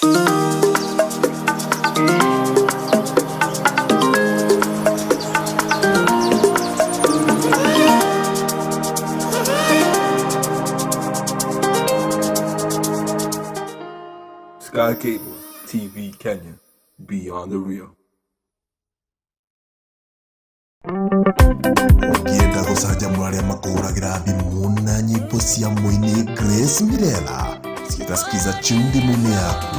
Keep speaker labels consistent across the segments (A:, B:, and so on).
A: Sky Cable TV Kenya, beyond the real.
B: Ũngĩenda gũcanjamũra arĩa makũhũragĩra thimũ na nyĩmbo cia mũini Grace Mirella ciĩta Skiza tune thimũ-inĩ yaku,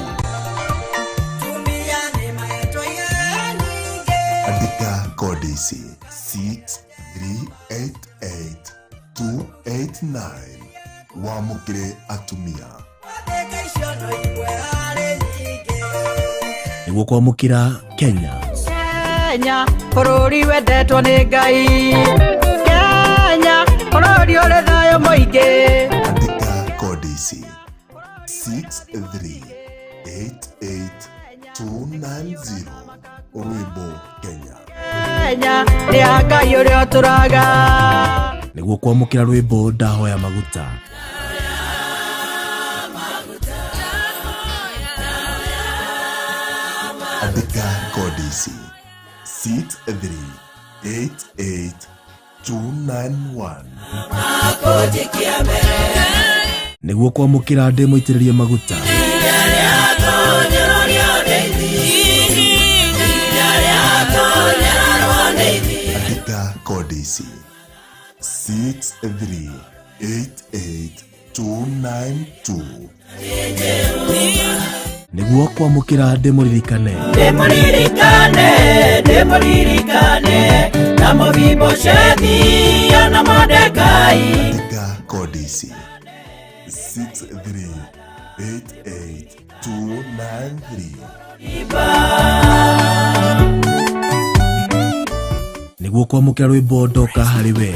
B: andĩka kodi ici 6388289 wamũkĩre atumia.
C: Nĩguo kwamũkĩra Kenya.
D: Kenya bũrũri wendetwo nĩ Ngai, Kenya bũrũri ũrĩ thayũ mũingĩ.
B: Andĩka kodi ici 6388290 rwĩmbo Kenya.
D: Kenya nĩ ya Ngai ũrĩa ũtũraga.
C: Nĩguo kwamũkĩra rwĩmbo Ndahoya Maguta.
B: Andĩka kodi ici 6388291.
C: Nĩguo kwamũkĩra ndĩ mũitĩrĩrie maguta.
B: Andĩka kodi ici 6388292.
C: Nĩguo kwamũkĩra ndĩ mũririkane.
D: Ndĩmũririkane, ndĩmũririkane na Mefiboshethi ona Mordekai.
B: Andĩka kodi ici 6388293.
C: Nĩguo kwamũkĩra rwĩmbo Ndoka Harĩ We.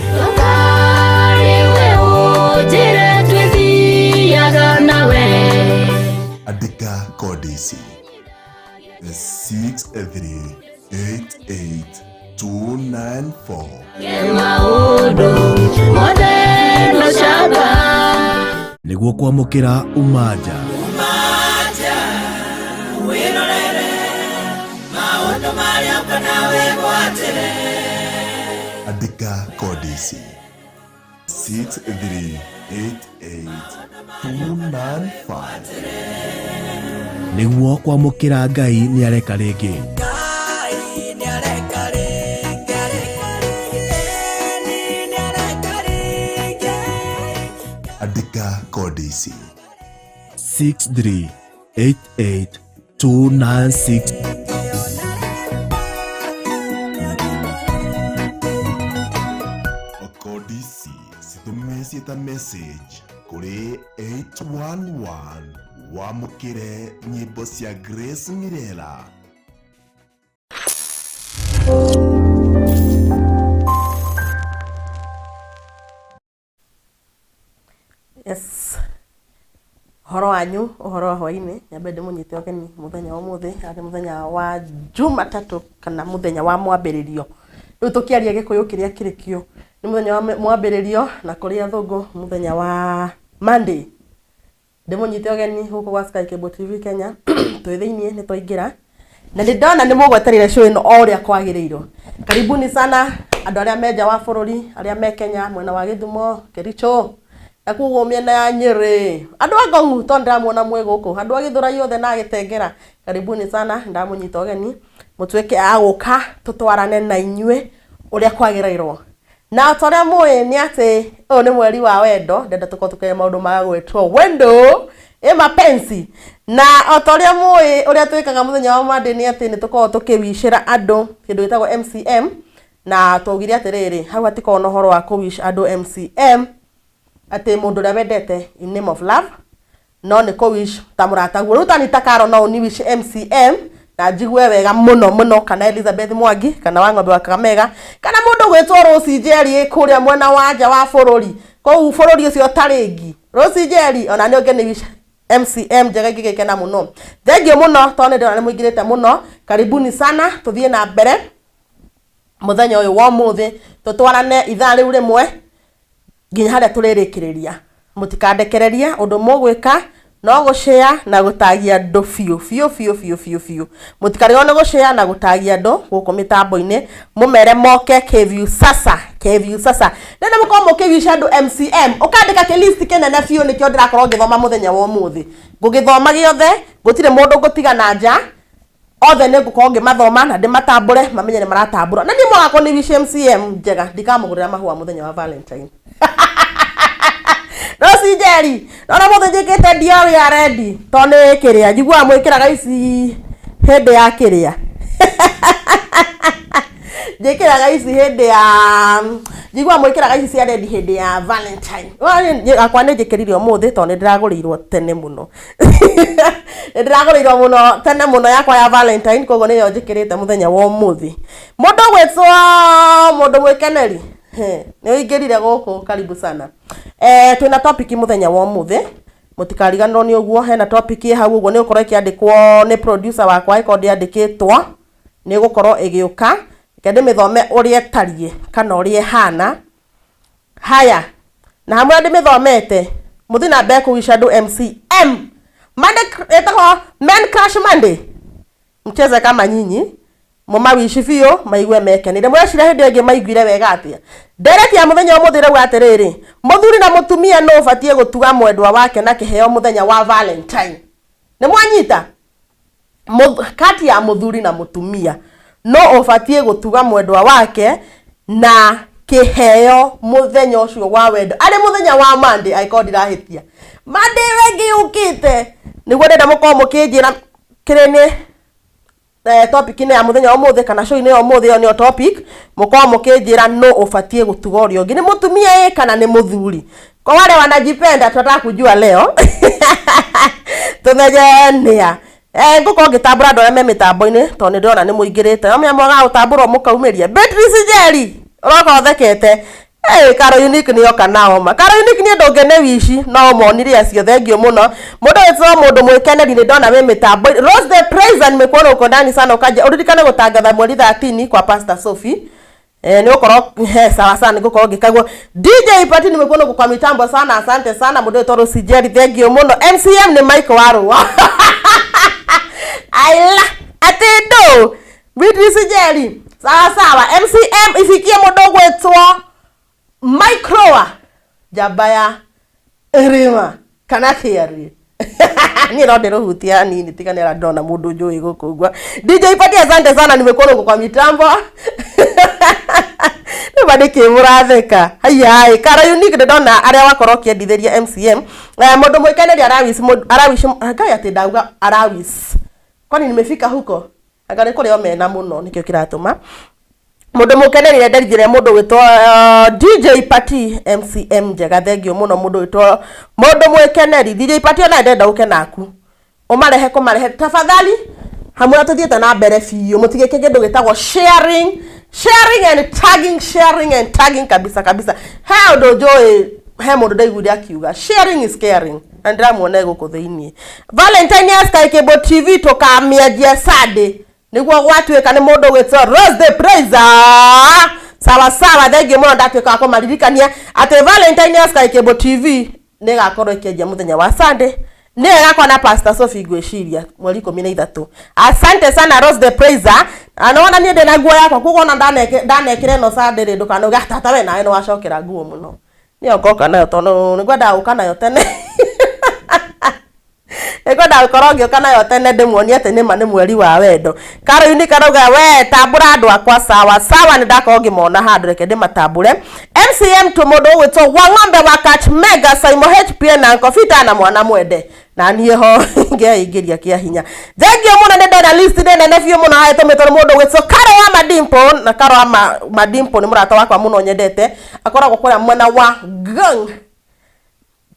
B: Andĩka kodi ici 6388294.
C: Nĩguo kwamũkĩra Umaja.
B: Andĩka kodi ici 6388295.
C: Nĩguo kwamũkĩra Ngai nĩ areka rĩngĩ.
B: Andĩka kodi ici
C: 6388296.
B: Kodi ici citũme ciĩta message kũrĩ 811 wamũkĩre nyĩmbo cia Grace Mirella.
E: Yes, ũhoro wanyu, ũhoro wa hwainĩ. Nyambe ndĩmũnyite ũgeni mũthenya wa ũmũthĩ, arĩ mũthenya wa Jumatatũ kana mũthenya wa mwambĩrĩrio. Rĩu tũkĩaria Gĩkũyũ kĩrĩa kĩrĩ kĩo nĩ mũthenya wa mwambĩrĩrio, na kũrĩ athũngũ mũthenya wa Monday. Ndĩmũnyite ũgeni gũkũ gwa Sky Cable TV Kenya. Twĩ thĩiniĩ nĩ twaingĩra na nĩ ndona nĩ mũgwetereire show ĩno o ũrĩa kwagĩrĩirwo. Karibuni sana andũ arĩa me nja wa bũrũri, arĩa me Kenya, mwena wa Gĩthumo, Kericho, na koguo mĩena ya Nyĩrĩ, andũ a Ngong'u, tondũ ndĩramuona mwĩ gũkũ, andũ a Gĩthũrai othe na Gĩtengera, karibuni sana. Ndamũnyita ũgeni mũtuĩke a gũka tũtwarane na inyuĩ ũrĩa kwagĩrĩirwo. Na ta ũrĩa mũĩ nĩ atĩ ũyũ nĩ mweri wa wendo, ndenda tũkorwo tũkĩaria maũndũ ma gwĩtwo wendo ĩ mapenzi. Na o ta ũrĩa mũĩ ũrĩa twĩkaga mũthenya wa Monday nĩ atĩ nĩ tũkoragwo tũkĩwicĩra andũ kĩndũ gĩtagwo MCM, na twaugire atĩrĩrĩ, hau hatikoragwo na ũhoro wa kũwish andũ MCM atĩ mũndũ ũrĩa wendete in name of love, no nĩ kũwish ta mũrataguo. Rĩu tani ta Karo no ũni wish MCM na njigue wega mũno mũno, kana Elizabeth Mwangi, kana wa ng'ombe wa Kakamega, kana mũndũ gwĩtwo Rose Njeri kũrĩa mwena wa nja wa bũrũri, kũu bũrũri ũcio tarĩngi Rose Njeri, ona nĩ ũngĩ wish MCM njega ingĩgĩkena mũno. Thengiũ mũno tondũ nĩ ndĩrona nĩ mũingĩrĩte mũno. Karibuni sana, tũthiĩ na mbere mũthenya ũyũ wa ũmũthĩ, tũtwarane ithaa rĩu rĩmwe nginya harĩa tũrĩrĩkĩrĩria. Mũtikandekererie ũndũ mũgwĩka, No gũshare na gũtagia andũ biũ biũ biũ biũ biũ biũ. Mũtikarigwo nĩ gũshare na gũtagia andũ gũkũ mĩtambo-inĩ, mũmere moke Kview Sasa, Kview Sasa. Nenda mũkorwo mũkĩwish andũ MCM, ũkandĩka kĩlist kĩnene biũ nĩkĩo ndĩrakorwo ngĩthoma mũthenya wa ũmũthĩ. Ngũgĩthoma gĩothe, gũtirĩ mũndũ ngũtiga na nja, othe nĩ ngũkorwo ngĩmathoma na ndĩmatambũre mamenye nĩ maratambũra. Na niĩ mwagakorwo nĩ wish MCM njega, ndikamũgũrĩra mahũa mũthenya wa Valentine. No si Njeri, nona mũthĩ njĩkĩte Dior ya red to nĩ kĩrĩa njiguaga mwĩkĩraga ici hĩndĩ ya kĩrĩa njĩkĩraga ici hĩndĩ ya njiguaga mwĩkĩraga ici cia red hĩndĩ ya Valentine. Akwa nĩ njĩkĩrire ũmũthĩ tondũ nĩ ndĩragũrĩirwo tene mũno. Nĩ ndĩragũrĩirwo mũno tene mũno yakwa ya Valentine, koguo nĩyo njĩkĩrĩte mũthenya wa ũmũthĩ. Mũndũ ũgwĩtwo mũndũ mwĩkeneri nĩ ũingĩrire gũkũ, karibu sana. Twĩna topic mũthenya wa ũmũthĩ, mũtikariganĩrwo nĩ ũguo, hena topic ĩ hau ũguo nĩ ũkorwo ĩkĩandĩkwo nĩ producer wakwa, ĩkorwo ndĩandĩkĩtwo nĩ ĩgũkorwo ĩgĩũka. Reke ndĩmĩthome ũrĩa ĩtariĩ kana ũrĩa ĩhana. Haya, na hamwe ndĩmĩthomete, mũthiĩ na mbere kũwish andũ MCM Monday, ĩtagwo Men Crush Monday. Mcheze kama nyinyi, mũmawici biũ maigue mekenire. Mũreciria hĩndĩ ĩngĩ maiguire wega atĩa? Ndereti ya mũthenya ũmũthĩ rĩu atĩrĩrĩ, mũthuri na mũtumia nũ ũbatiĩ gũtuga mwendwa wake na kĩheo mũthenya wa Valentine? Nĩ mwanyita? Kati ya mũthuri na mũtumia no ũbatiĩ gũtuga mwendwa wake na kĩheo mũthenya ũcio wa wendo, arĩ mũthenya wa Monday, angĩkorwo ndirahĩtia. Monday ĩyo ĩngĩ yũkĩte nĩguo ndĩrenda mũkorwo mũkĩnjĩra kĩrĩ nĩ topic-inĩ ya mũthenya wa ũmũthĩ kana show-inĩ ya ũmũthĩ. Ĩyo nĩyo topic, mũkorwo mũkĩnjĩra nũ ũbatiĩ gũtuga ũrĩa ũngĩ, nĩ mũtumia ĩ kana nĩ mũthuri. Kwa wale wanajipenda, tunataka kujua leo tũmenye nĩa. Ngũkorwo ngĩtambũra andũ arĩa me mĩtambo-inĩ tondũ nĩ ndĩrona nĩ mũingĩrĩte. Amwe mwagaga gũtambũrwo mũkaumĩria. Beatrice Njeri, ũroka ũthekete. Hey, Karo Unique nĩ oka na homa. Karo Unique nĩ ndũngĩ nĩ wici no ũmonire acio, thank you mũno. Mũndũ wĩtwo mũndũ mwĩkeneri nĩ ndona wĩ mĩtambo. Rose the Praiser, nimekuona uko ndani sana, ukaja uririkane gũtangatha mweri 13 kwa Pastor Sophie. Nĩ gũkorwo he sawa sana, nĩ gũkorwo ngĩkagwo. DJ Pati, nimekuona uko kwa mitambo sana, asante sana. Mũndũ wĩtwo Rose Njeri, thank you mũno. MCM nĩ Michael Warũa. Aila atĩ ndũ Beatrice Njeri, sawa sawa. MCM ifikie mũndũ ũgwĩtwo Microa njamba ya rĩma kana kĩari. Niĩ no ndĩrũhutia hanini, tiga nĩ ndona mũndũ njũĩ gũkũ ũguo. DJ Pati, asante sana, nimekuona uko kwa mitambo. Nĩma nĩkĩ mũratheka? Haiya, Karo Unique, nĩ ndona arĩa wakorwo ũkĩendithĩria MCM. Mũndũ mwĩkeneri arawis arawish ngai atĩ ndauga arawis, kwani nimefika huko? Anga nĩ kũrĩa omena mũno nĩkĩo kĩratũma mũndũ mũkenerire nderithire. Mũndũ wĩtwo DJ Pati, MCM njega, thank you mũno. Mũndũ wĩtwo mũndũ mwĩkeneri DJ Pati, ona ndenda ũke naku ũmarehe kũmarehe tafadhali. Hamwe tũthiĩte na mbere biũ, mũtigĩke kĩndũ gĩtagwo sharing, sharing and tagging, sharing and tagging kabisa kabisa. He ũndũ njũĩ, he mũndũ ndaiguire akiuga sharing is caring, na ndĩramuona gũkũ thĩiniĩ. Valentine ya Sky Cable TV tũkamĩanjia Sunday nĩguo gwatuĩka nĩ mũndũ ũgwĩtwo Rose the Praiser. Sawa sawa, thank you mũno. Ndatuĩka wa kũmaririkania atĩ Valentine ya Sky Cable TV nĩ ĩgakorwo ĩkĩanjia mũthenya wa Sunday, nĩyo ĩgakorwo na Pastor Sophie, ngwĩciria mweri 13. Asante sana, Rose the Praiser. Nĩwona niĩ ndĩna nguo yakwa, koguo ona ndanekĩra ĩno Sunday rĩ, ndũkanauge tata we nawe nĩwacokera nguo mũno. Nĩyo ngoka nayo tondũ nĩngwendaga gũka nayo tene, nĩngwenda gũkorwo ngĩũka nayo tene ndĩmuonie atĩ nĩma nĩ mweri wa wendo. Caroline karauga we tambũra andũ akwa. Sawa sawa, nĩ ndakorwo ngĩmona handũ, reke ndĩmatambũre. MCM to mũndũ ũgwĩtwo Wang'ombe wa Catch Mega, Simon HPN na Kofita na mwana mwende na niĩ ho ngeingĩria kĩa hinya. Thank you mũno. Nĩ ndona list nĩ nene biũ mũno haha ĩtũmĩtwo nĩ mũndũ ũgwĩtwo Karo wa Madimpo, na Karo wa Madimpo nĩ mũrata wakwa mũno nyendete, akoragwo kũrĩa mwena wa Gang,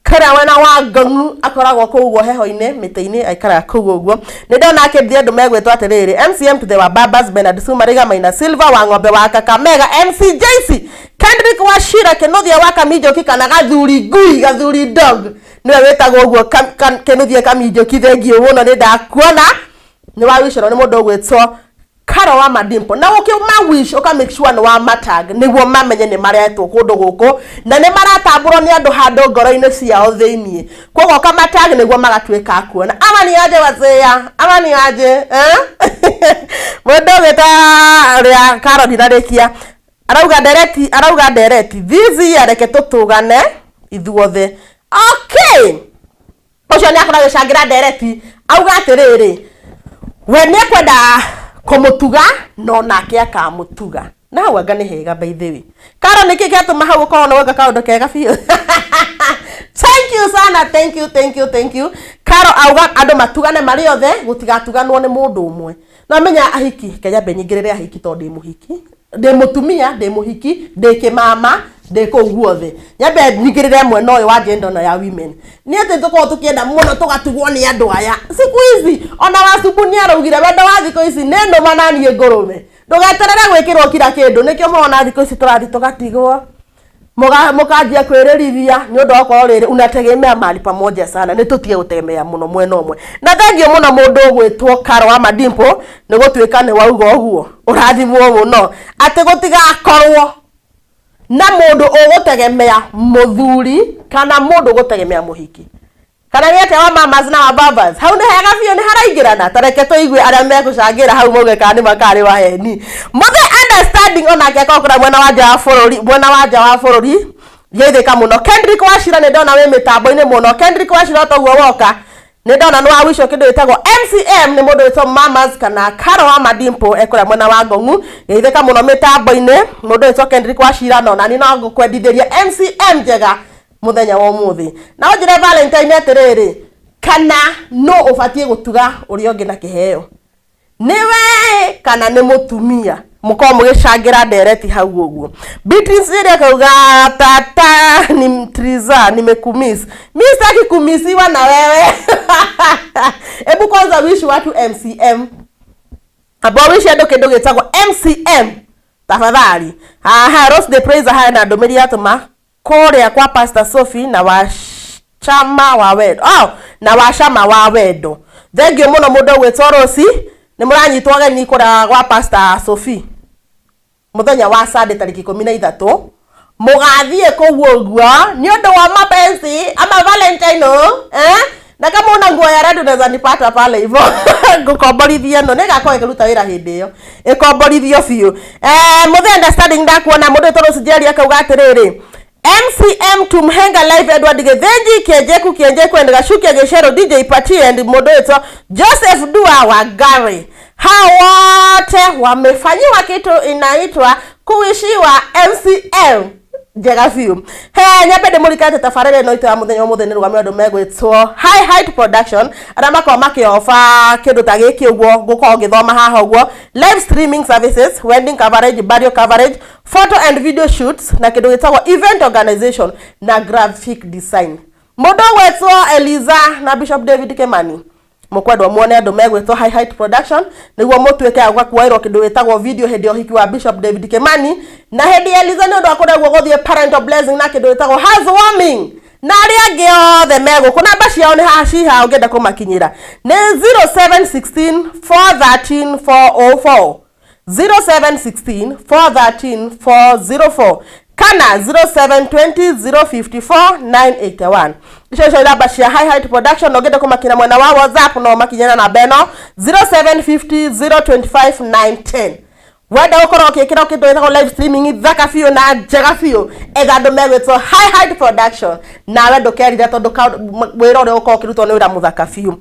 E: kũrĩa mwena wa Ngong'u, akoragwo kũu ũguo heho-inĩ mĩtĩ-inĩ, aikaraga kũu ũguo. Nĩ ndona akĩthia andũ megwĩtwo atĩrĩrĩ: MCM to the Wababas, Bernard Sumariga, Maina Silver wa Ng'ombe wa Kakamega, MC JC Kendrick wa Shira Kĩnũthia wa Kaminjoki kana Gathuri Ngui, Gathuri Dog nĩwe wĩtagwo ũguo, Kĩnũthia Kaminjoki, thank you mũno, nĩ ndakuona nĩ wawicĩrwo nĩ mũndũ ũgwĩtwo Karo wa Madimpo na ũkĩma wish ũka make sure nĩ wa matag nĩguo mamenye nĩ maretwo kũndũ gũkũ na nĩ maratambũrwo nĩ andũ handũ ngoro-inĩ ciao thĩiniĩ. Koguo ũkamatag nĩguo magatuĩka a kuona. Ama ni aje wazee, ama ni aje eh? Mũndũ ũgĩta ũrĩa Karo ndinarĩkia arauga ndereti, arauga ndereti this year reke tũtũgane ithuothe. Okay, ũcio nĩ akorwo agĩcangĩra ndereti auga atĩrĩrĩ, we nĩ ekwenda kũmũtuga no nake akamũtuga. Na hau anga nĩ hega, by the way. Karo, nĩkĩ gĩatũma hau ũkorwo nĩ weka kaũndũ kega biũ? Thank you sana, thank you, thank you, thank you. Karo auga andũ matugane marĩ othe, gũtigatuganwo nĩ mũndũ ũmwe. No menya ahiki kenya mbe nyingĩrĩre ahiki tondũ ndĩ mũhiki, ndĩ mũtumia, ndĩ mũhiki, ndĩ kĩmama, ndĩ kũu guothe. Nyambe nyingĩrĩre mwena ũyũ wa gender ĩno ya women. Nĩ atĩ tũkoragwo tũkĩenda mũno tũgatugwo nĩ andũ aya siku hizi. Ona Wacubu nĩ araugire wendo wa thikũ ici nĩ nũma na niĩ ngũrũme. Ndũgeterere gwĩkĩrwo kira kĩndũ. Nĩkĩo mũrona thikũ ici tũrathiĩ tũgatigwo, mũkanjia kwĩrĩrithia nĩ ũndũ wa gũkorwo rĩrĩ unategemea mahali pamoja sana. Nĩ tũtige gũtegemea mũno mwena ũmwe. Na thengio mũno mũndũ ũgwĩtwo Karo wa Madimpo nĩ gũtuĩka nĩ wauga ũguo. Ũrathimwo mũno atĩ gũtigakorwo na mũndũ ũgũtegemea mũthuri kana mũndũ ũgũtegemea mũhiki kana nĩ atĩa wa mamas na wa babas. Hau nĩ hega biũ, nĩ haraingĩrana. Ta reke tũigue arĩa mekũcangĩra hau mauge kana nĩ makarĩ waheni. Mũthĩ understanding onake akorwo kũrĩa mwena wa nja wa bũrũri, mwena wa nja wa bũrũri. Geithĩka mũno Kendrick Wachira, nĩ ndona wĩ mĩtambo-inĩ mũno. Kendrick Wachira, toguo woka nĩ ndona nĩ wawicio kĩndũ gĩtagwo MCM nĩ mũndũ wĩtwo Mamas kana Karo wa Madimpo ekũrĩa mwena wa Ngong'u. Geithĩka mũno mĩtambo-inĩ mũndũ wĩtwo Kendrick Wachira. No nani no ngũkwendithĩria MCM njega mũthenya wa ũmũthĩ. Na ũnjĩre Valentine atĩrĩrĩ, kana no ũbatiĩ gũtuga ũrĩa ũngĩ na kĩheo, nĩ we kana nĩ mũtumia? Mũkorwo mũgĩcangĩra ndereti hau ũguo. Beatrice Njeri akauga, "Tata ni Triza, nimekumiss." Mi sitaki kumisiwa na wewe. Hebu kwanza wish watu MCM, ambao wish andũ kĩndũ gĩtagwo MCM tafadhali. Haha Rose the Praiser haya na ndũmĩrĩri yatũma kũrĩa kwa Pastor Sophie na wachama wa wendo, oh, na wachama wa wendo. Thengio mũno mũndũ ũgwĩtwo Rose, nĩ mũranyitwo ageni kũrĩa gwa Pastor Sophie mũthenya wa Sunday tarĩki 13. Mũgathiĩ kũu ũguo nĩ ũndũ wa mapenzi ama Valentine, eh? Na kama una nguo ya red unaweza nipata pale hivyo ngũkomborithie. Ĩno nĩ ĩgakorwo ĩkĩruta wĩra hĩndĩ ĩyo, ĩkomborithio biũ. Mũthĩ understanding ndakuona. Mũndũ wĩtwo Rose Njeri akauga atĩrĩrĩ, "MCM to Mhenga Live, Edward Githinji, Kienjeku Kienjeku and Gashukia Gishero, DJ Pati and mũndũ wĩtwo Joseph Dua wa Gari. Hao wote wamefanyiwa kitu inaitwa kuishiwa MCM njega biũ." He nyambe ndĩmũrikane tabarĩra ĩno itũ ya mũthenya ũmũthĩ nĩ rũgamĩrĩro andũ megwĩtwo High Height Production arĩa makoragwo makĩoba kĩndũ ta gĩkĩ ũguo ngũkorwo ngĩthoma haha ũguo: live streaming services, wedding coverage, burial coverage, photo and video shoots na kĩndũ gĩtagwo event organization na graphic design. Mũndũ ũgwĩtwo Eliza na Bishop David Kimani, mũkwendwo muone andũ megwĩtwo High Height Production nĩguo mũtuĩke a kuoerwo kĩndũ gĩtagwo video hĩndĩ ya ũhiki wa Bishop David Kimani na hĩndĩ ya Eliza nĩ ũndũ wa kũrĩa guo gũthiĩ parental blessing na kĩndũ gĩtagwo housewarming na arĩa angĩ othe megũkũ. Namba ciao nĩ haha ciha, ũngĩenda kũmakinyĩra nĩ 0716 413 404, 0716 413 404 kana 0720 054 981. Icio namba cia High Height Production. Ũngĩenda kũmakinya mwena wa WhatsApp no makinye na namba ĩno 0750 025 910. Wenda gũkorwo ũkĩkĩra kĩndũ gĩtagwo live streaming thaka biũ na njega biũ, etha andũ megwĩtwo High Height Production nawe ndũkerire tondũ wĩra ũrĩa ũgũkorwo ũkĩrutwo nĩ wĩra mũthaka biũ.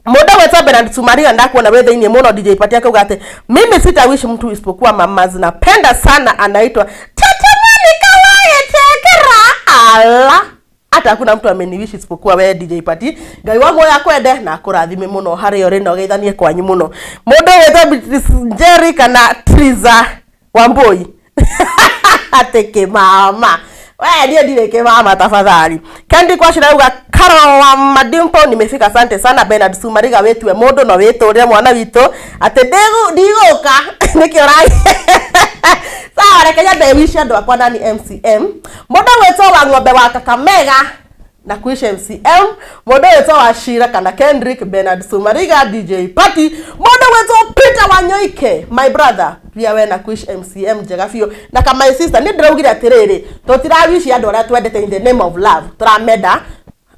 E: Mũndũ gwĩtwo Bernard Sumaria ndakuona wĩ thĩinĩ mũno. DJ Pati akauga atĩ, "Mimi sitawish mtu isipokuwa mamas, napenda sana, anaitwa Tata Monica Wagetekera." Ala, hata hakuna mtu ameniwish isipokuwa we DJ Pati. Ngai wa muoyo akwende na akũrathime mũno harĩa ũrĩ na ũgeithanie kwanyu mũno. Mũndũ wĩtwo Beatrice Njeri kana Triza Wambui atĩ kĩmama, we niĩ ndirĩ kĩmama tafadhali. Kendi Kwacira auga, "Karo wa Madimpo, nimefika, asante sana." Bernard Sumariga, wĩtue mũndũ no wĩtũrĩre mwana witũ atĩ ndigũka nĩkĩo ũrai. Sawa, reke nyambe wici andũ akwa nani MCM. Mũndũ gwĩtwo wa ng'ombe wa Kakamega. Na kuish MCM mũndũ wĩtwo Wachira kana Kendrick Bernard Sumariga DJ Party mũndũ wĩtwo Peter Wanyoike, my brother, pia we na kuish MCM njega biũ. Na ka my sister, nĩ ndĩraugire atĩrĩrĩ, tũtirawici andũ arĩa twendete in the name of love, tũramenda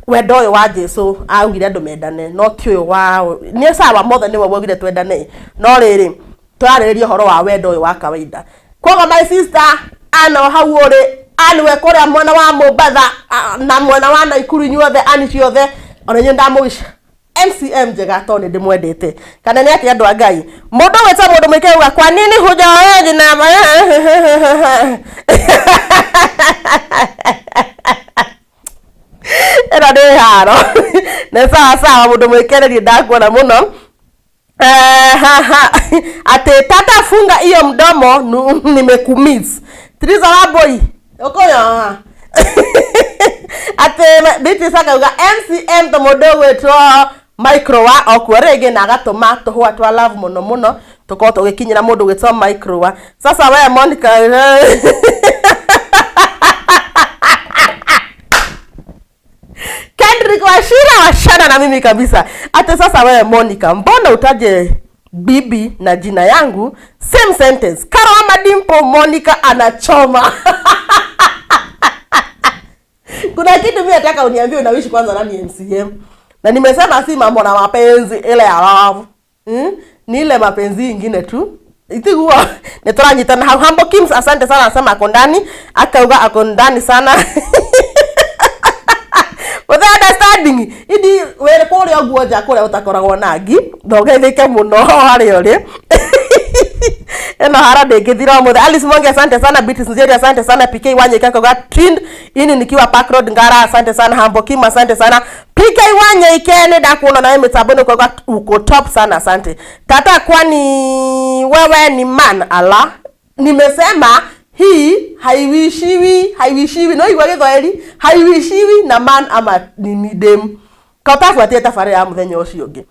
E: wendo ũyũ wa Jesu augire andũ mendane, no ti ũyũ wa nĩ sawa mothe nĩwe waugire twendane, no rĩrĩ tũrarĩrĩria ũhoro wa wendo ũyũ wa kawaida. Koguo my sister ano hau ũrĩ aniwe kũrĩa mwena wa Mombatha na mwena wa Naikuru, inyuothe ani ciothe ona inyuĩ ndamũwish MCM njega tondũ nĩ ndĩmwendete. Kana nĩ atĩ andũ a Ngai, mũndũ wĩtwo mũndũ mũike uga kwa nini hujaoeji na ĩno nĩ haro nĩ sawa sawa. Mũndũ mũikererie ndakuona mũno. Ate tata funga hiyo mdomo, nimekumiss. Triza Wambui ukoyo ate Beatrice akauga MCM to mũndũ ũgwĩtwo microwa okuo rĩngĩ na agatũma tũhũa twa love mũno mũno tũkorwo tũgĩkinyĩra mũndũ ũgwĩtwo microwa. Sasa we Monica Kendrick Wachira washana na mimi kabisa. Ate sasa wewe Monica, mbona utaje bibi na jina yangu same sentence? Karo ama Dimpo, Monica anachoma. Kuna kitu mimi nataka uniambie, unawishi kwanza nani MCM? Na nimesema si mambo na mapenzi ile ya love. Ni ile mapenzi ingine tu. Itiguo nĩtũranyitana hau. Hambo Kims asante sana, anasema ako ndani, akauga ako ndani sana. With understanding idi were kũrĩa ũguo nja kũrĩa ũtakoragwo na ngi ndũgeithĩke mũno harĩa ũrĩ. Ĩno hara ndĩngĩthira ũmũthĩ. Alice Monge asante sana, Beatrice Njeri asante sana, PK Wanyika akauga trend ini nikiwa Park Road Ngara asante sana, Hambo Kim asante sana, PK Wanyika nĩ ndakuona nawe mĩtambo-inĩ ukauga uko top sana, asante. Tata kwani wewe ni man ala? Nimesema hii haiwishiwi, haiwishiwi no igwa Gĩthwaĩri, haiwishiwi na man ama nini dem. Kautabuatie tabarĩra ya mũthenya ũcio ũngĩ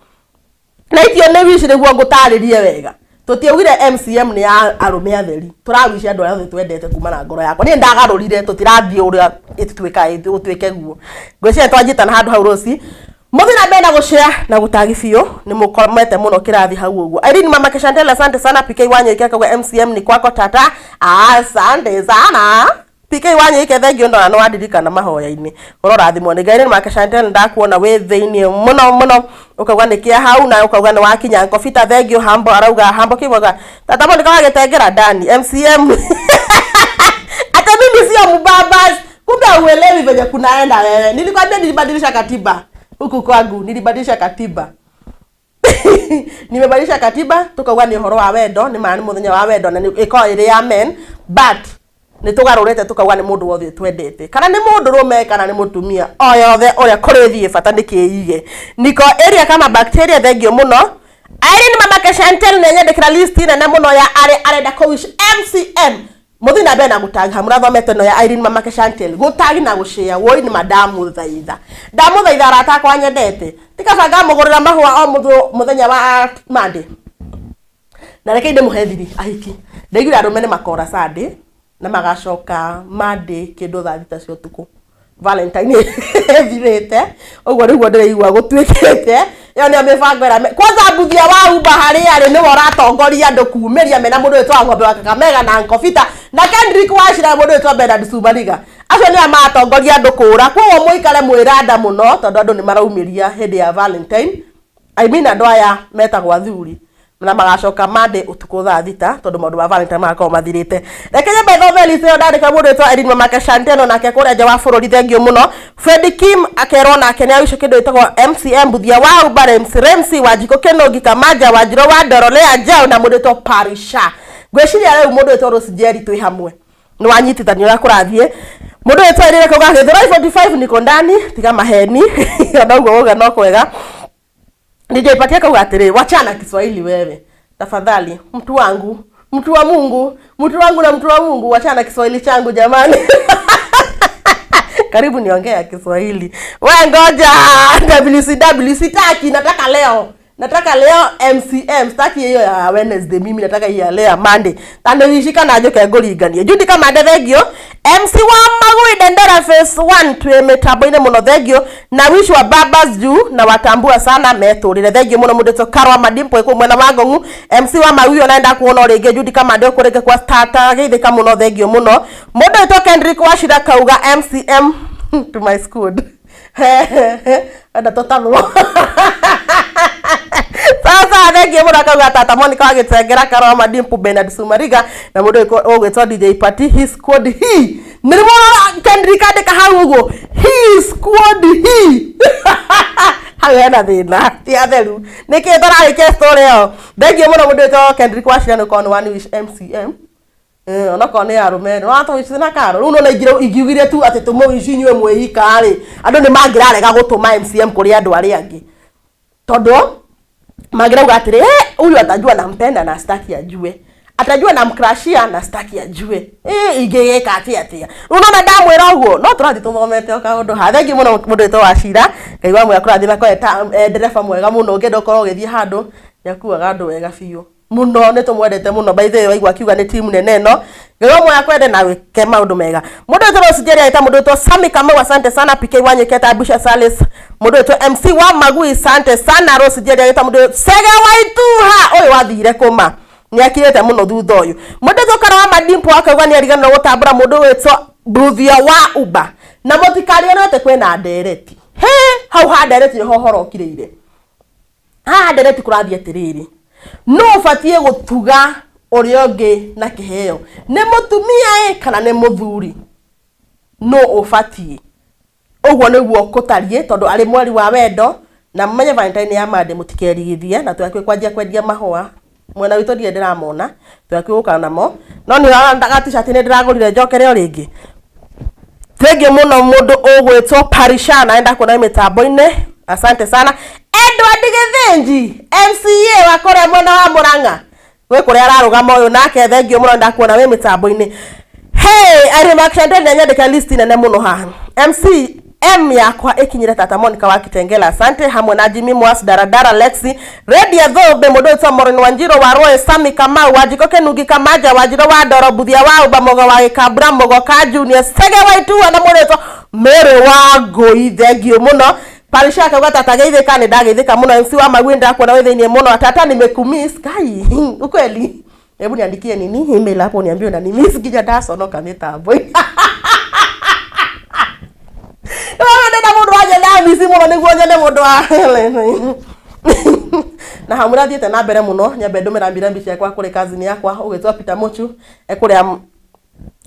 E: na itio nĩ wish nĩguo ngũtarĩrie wega. Tũtiaugire MCM nĩ ya arũme atheri, tũrawici andũ arĩa othe twendete kuma na ngoro yakwa. Niĩ ndagarũrire, tũtirathiĩ ũrĩa ĩtuĩka ũtuĩke guo. Ngwĩciria twanjitana handũ hau rũci mũthiĩ na mbere na gũshare na gũtagi biũ, nĩ mũkomete mũno kĩrathi hau ũguo. Irene mama Keshandela asante sana. PK Wanyoike akauga MCM ni kwako tata, asante sana PK Wanyoike, thengiũ ndona nĩ wandirikana mahoya-inĩ. Ũrorathimwo nĩ Ngai. Irene mama Keshandela ndakuona wĩ thĩiniĩ mũno mũno, ũkauga nĩ kĩa hau na ũkauga nĩ wakinya Nkobita, thengiũ. Hambo arauga Hambo kiugaga tata Monica wagĩtengera ndani MCM ata mimi sio mbabas, kumbe uelewi venye kunaenda wewe. Nilikwambia nilibadilisha katiba huku kwangu, nilibadilisha katiba. Nimebadilisha katiba tukauga ni ũhoro wa wendo, nĩ ma nĩ mũthenya wa wendo na ĩkorwo ĩrĩ ya men, but nĩ tũgarũrĩte tukauga nĩ mũndũ wothe twendete, kana nĩ mũndũrũme kana nĩ mũtumia o yothe ũrĩa kũrĩthiĩ bata nĩ kĩige. Niko area kama bacteria, thengiũ mũno. Irene mama Keshantel nĩ nyendekera list nene mũno ya arĩa arenda kũwish MCM. Mũthiĩ na mbere na gũtagi hamũrathomete no ya Irene mama Keshantel, gũtagi na gũshare woi nĩ mandamũthaitha, ndamũthaitha arata akwa nyendete, tikabanga mũgũrĩra mahũa o mũthenya wa Monday. Na reke ndĩmũhe thiri ahiki, ndaiguire arũme nĩ makora Sunday na magacoka Monday kĩndũ thaa thita cia ũtukũ, Valentine ĩthirĩte ũguo nĩguo ndĩraigua gũtuĩkĩte. Ĩyo nĩyo mĩbango ĩrĩa kwanza mbuthia wa Uber harĩa arĩ nĩwe ũratongoria andũ kumĩria mena mũndũ wĩtwo Ng'ombe wa Kakamega na Nkobita na Kendrick Wachira mũndũ wĩtwo Bernard Sumariga, acio nĩo maratongoria andũ kũra. Koguo mũikare mwĩranda mũno tondũ andũ nĩ maraumĩria hĩndĩ ya Valentine. I mean andũ aya metagwo athuri na magacoka Monday ũtukũ thaa thita tondũ maũndũ ma Valentine magakorwo mathirĩte. Reke nyambe thome list ĩyo ndandĩka mũndũ wĩtwo Irene mama Keshandelo nake kũrĩa nja wa bũrũri, thengiũ mũno. Fred Kim akerwo nake nĩ awice kĩndũ gĩtagwo MCM Mbuthia wa Uber, MC Remsi Wanjikũ Kĩnũngi Kamaja Wanjirũ wa Ndoro Lea Njau na mũndũ wĩtwo Parisha. Ngwĩciria rĩu mũndũ wĩtwo Rose Njeri twĩ hamwe nĩ wanyitithania ũrĩa kũrathiĩ. Mũndũ wĩtwo Irene akauga Gĩthũrai 45 niko ndani, tiga maheni ona ũguo wauga no kwega. DJ Patia akauga atĩrĩ, wachana Kiswahili wewe tafadhali, mtu wangu, mtu wa Mungu, mtu wangu na mtu wa Mungu, wachana Kiswahili changu jamani. Karibu niongea Kiswahili. We ngoja WCW sitaki, nataka leo. Nataka leo MCM, sitaki hiyo ya Wednesday, mimi nataka hiyo ya leo ya Monday. Tando nishika na njoke ngũringanie. Judy kama thengio, MC wa Magui Dendera phase 1 twĩ mĩtambo-inĩ mũno thengio na wish wa babas juu na watambua sana metũrĩre thengio mũno mũndũ to Karwa Madimpo ĩkũ mwena wa Ngong'u. MC wa Magui ona enda kuona rĩngĩ Judy Kamande ũkũrĩke kwa tata geithĩka mũno thengio mũno mũndũ wĩtwo Kendrick Wachira kauga MCM to my squad enda tũtanwo. Sasa thengio mũno akauga tata Monica wa Gĩtengera Karwa Madimpo Bernard Sumariga na mũndũ ũgwĩtwo DJ Party his squad he nĩrĩmona Kendrick andĩka hau ũguo he squad he hau hena thĩna ti atheru nĩkĩ tũrarĩkia story ĩyo. Thengio mũno mũndũ wĩtwo Kendrick Wachira nĩ ũkorwo nĩ one wish MCM. Onokorwo nĩ arũme nĩwatũwici na karo rĩu nona ingiugire tu atĩ tũmũwici inyuĩ mwĩika rĩ andũ nĩ mangĩrarega gũtũma MCM kũrĩ andũ arĩa angĩ tondũ mangĩrauga atĩrĩ huyu atajua nampenda na staki ajue, atajua namkrashia na staki ajue, ingĩgĩka atĩa atĩa. Rĩu nona ndamwĩra ũguo no tũrathiĩ tũthomete o kaũndũ ha. Thengiũ mũno mũndũ wĩtwo Wachira Ngai wa mwega kũrathima kwa ndereba mwega mũno ũngĩenda ũkorwo ũgĩthiĩ handũ nĩakuaga andũ wega biũ mũno nĩ tũmwendete mũno. By the way waigua akiuga nĩ timu nene ĩno Ngai wa mwega kwende na wĩke maũndũ mega. Mũndũ wĩtwo Rose Njeri agĩta mũndũ wĩtwo Sami Kamau asante sana. PK Wanyike ta Busha Salis mũndũ wĩtwo MC wa Magui asante sana. Rose Njeri agĩta mũndũ Sege Waituha ũyũ wathire kũma nĩakirĩte mũno thutha ũyũ. Mũndũ wĩtwo Karwa Madimpo akauga nĩariganĩrwo gũtambũra mũndũ wĩtwo Mbuthia wa Uber na mũtikariganĩrwo atĩ kwĩna ndereti. He hau ha ndereti nĩho ũhoro ũkirĩire. Haha ndereti kũrathiĩ atĩrĩrĩ no ũbatiĩ gũtuga ũrĩa ũngĩ na kĩheo nĩ mũtumia ĩ kana nĩ mũthuri no ũbatiĩ ũguo nĩguo kũtariĩ tondũ arĩ mweri wa wendo na mũmenye Valentine ya Monday mũtikerigithie na twĩ kwanjia kwendia mahũa mwena witũ ndirĩ ndĩramona twĩ gũka namo no nĩ ga t-shirt nĩ ndĩragũrire njokere o rĩngĩ. Thengiũ mũno mũndũ ũgwĩtwo Parishana enda kuona mĩtambo-inĩ asante sana. Edward Githinji MCA wa kũrĩa mwena wa Murang'a gwĩ kũrĩa ararũgama ũyũ nake thengio mũno ndakuona wĩ mĩtambo-inĩ. Hey Irene Makshande nĩanyandĩka list nene mũno haha. MC M yakwa ĩkinyĩre tata Monica wa Kitengela asante hamwe na Jimmy Mwas Daradara Lexi Redia Thobe mũndũ wĩtwo Maureen Wanjiro wa Roy Sami Kamau Wanjiko Kenugi Kamaja Wanjiro wa Ndoro Buthia wa Uba Mogo wa Gĩkambura Mogo ka Junior Sege Waitua na mũndũ wĩtwo Mary wa Ngũi thengio mũno. Parisha akauga tata geithĩka nĩ ndageithĩka mũno. MC wa Magui ndakuona wĩ thĩinĩ mũno tata nimekumiss kai ukweli hebu niandikie nini email hapo niambie unanimiss nginya ndaconoka mĩtambo. Ndĩrenda mũndũ wanje ndamici mũno nĩguo nyone mũndũ wa na hau mũrathiĩte na mbere mũno nyambe ndũmĩra mbirambi ciakwa kũrĩ cousin yakwa ũgwĩtwo Peter Muchu ekũrĩa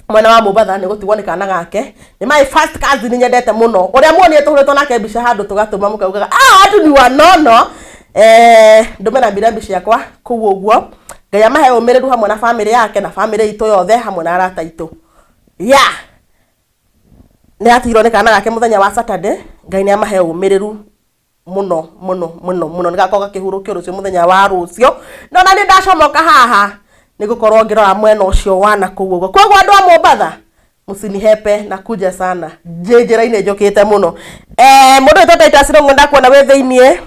E: mwena wa Mombatha nĩ gũtigwo nĩ kana gake nĩ my first cousin nyendete mũno ũrĩa muonire tũhũrĩtwo nake mbica handũ tũgatũma mũkaugaga watu ni wanono. Ndũmĩra mbirambi ciakwa kũu ũguo Ngai amahe ũmĩrĩru hamwe na famĩlĩ yake na famĩlĩ itũ yothe hamwe na arata aitũ. Yeah nĩ atigirwo nĩ kana gake mũthenya wa Saturday Ngai nĩ amahe ũmĩrĩru mũno mũno mũno mũno nĩ gakorwo gakĩhurũkio rũciũ mũthenya wa rũciũ no na nĩ ndacomoka haha nĩ gũkorwo ngĩrora mwena ũcio wa na kũu ũguo. Koguo andũ a Mombatha mũcinihepe na kuja sana njĩra-inĩ njũkĩte mũno. Mũndũ wĩtwo Titus Rũng'ũ ndakuona wĩ thĩiniĩ.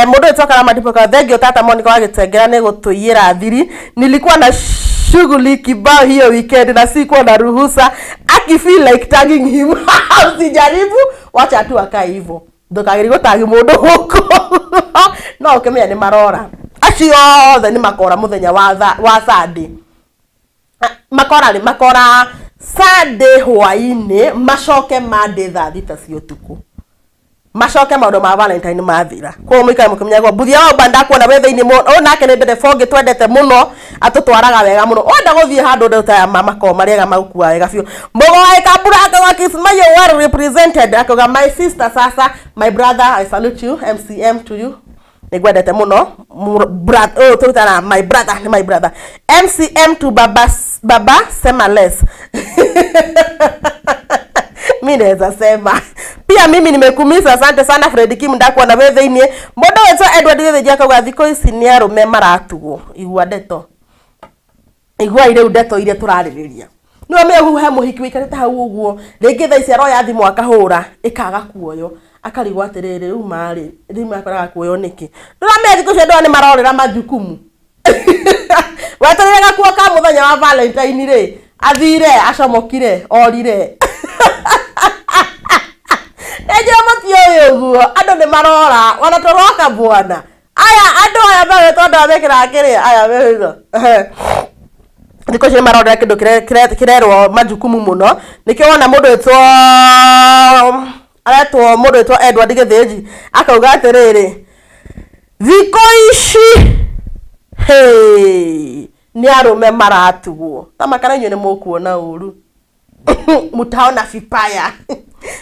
E: Mũndũ wĩtwo Karama Ndipo ka thengio tata Monica wa Gĩtengera nĩ gũtũiyĩra thiri nilikuwa na shughuli kibao hiyo weekend na sikuwa na ruhusa aki feel like tagging him usijaribu wacha tu akae hivyo ndũkagĩrie gũtagi mũndũ gũkũ no ũkĩmenya nĩ marora acio othe nĩ makora mũthenya wa Sunday makora rĩ makora Sunday hwainĩ macoke Monday thaa thita cia ũtukũ macoke maũndũ ma Valentine mathira koguo mũikare mũkĩmenyaga Mbuthia wa Uba ndakuona wĩ thĩinĩ mũno ũyũ nake nĩ ndereba ũngĩ twendete mũno atũtwaraga wega mũno wenda gũthiĩ handũ ndũ ta mama ko marĩega magũkua wega biũ. Mũgo wa Gĩkambura akauga Kismayo well represented akauga my sister sasa my brother I salute you MCM to you nĩngwendete mũno brother tũrutana my brother nĩ my brother MCM to baba baba sema less mi naweza sema pia mimi nimekumisa asante sana Fred Kim ndakuona wĩ thĩiniĩ. Mũndũ wĩtwo Edward Gĩthĩnji akauga thikũ ici nĩ arũme maratugwo igua ndeto igua rĩu ndeto iria tũrarĩrĩria nĩwe menya he mũhiki wĩikarĩte hau ũguo rĩngĩ thaa ici aroya thimũ akahũra ĩkaga kuoyo akarigwo atĩrĩrĩ rĩu marĩ thimũ yakoraga kuoyo nĩkĩ ndũramenya thikũ ici andũ aya nĩ marorĩra majukumu wetereire gakuo ka mũthenya wa Valentine rĩ Athire acomokire orire. Enjira matiũĩ ũguo andũ nĩ marora wana tũroka bwana. Aya andũ aya magĩtwo andũ aya mekĩraga kĩrĩa aya mehitho thikũ ici nĩ marorera kĩndũ kĩrerwo majukumu mũno. Nĩkĩo wona mũndũ wĩtwo aretwo mũndũ wĩtwo Edward Gĩthĩnji akauga atĩrĩrĩ, thikũ ici hey, nĩ arũme maratugwo ta makara inyuĩ nĩ mũkuona ũru mutaona vibaya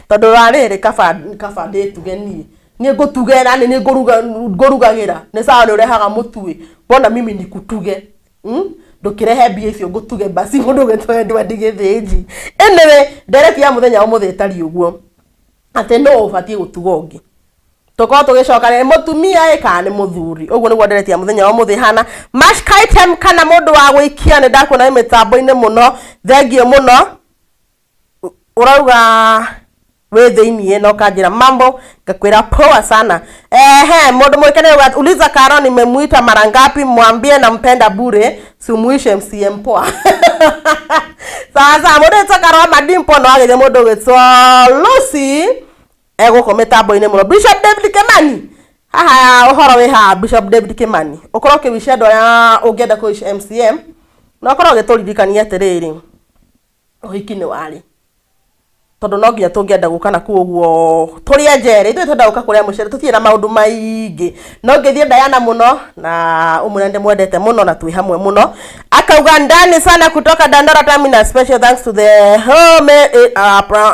E: tondũ rarĩrĩ kaba kaba ndĩtuge niĩ niĩ ngũtuge na nĩ ngũruga ngũrugagĩra nĩ sawa nĩ ũrehaga mũtu mbona mimi nikutuge ndũkĩrehe mbia icio ngũtuge basi mũndũ ũgĩtwo Edward Gĩthĩnji. Anyway, ndereti ya mũthenya wa ũmũthĩ ĩtariĩ ũguo atĩ nũ ũbatiĩ gũtuga ũngĩ tũkorwo tũgĩcoka nĩ mũtumia ĩ kana nĩ mũthuri. Ũguo nĩguo ndereti ya mũthenya wa ũmũthĩ hana mashkaitem kana mũndũ wa gũikia nĩ ndakuona wĩ mĩtambo-inĩ mũno thengio mũno ũrauga wĩ thĩiniĩ na ũkanjĩra mambo ngakwĩra poa sana. Ehe, mũndũ mwĩkene uga uliza Karo nimemuita mara ngapi, mwambie nampenda bure, sumuishe MCM poa. Sasa mũndũ wĩtwo Karo Madimpo no ageithie mũndũ ũgĩtwo Lucy egũkũ mĩtambo-inĩ mũno. Bishop David Kimani haha ũhoro wĩ haha. Bishop David Kimani ũkorwo ũkĩwicia andũ arĩa ũngĩenda kũwish MCM na ũkorwo ũgĩtũririkania atĩrĩrĩ ũhiki nĩ warĩ tondũ no nginya tũngĩenda gũka na kũu ũguo tũrĩe njere ithuĩ twenda gũka kũrĩa mũcere tũtirĩ na maũndũ maingĩ no ngĩthiĩ Diana mũno na ũmwĩre ndĩmwendete mũno na twĩ hamwe mũno. Akauga ndani sana kutoka Dandora Terminal, special thanks to the home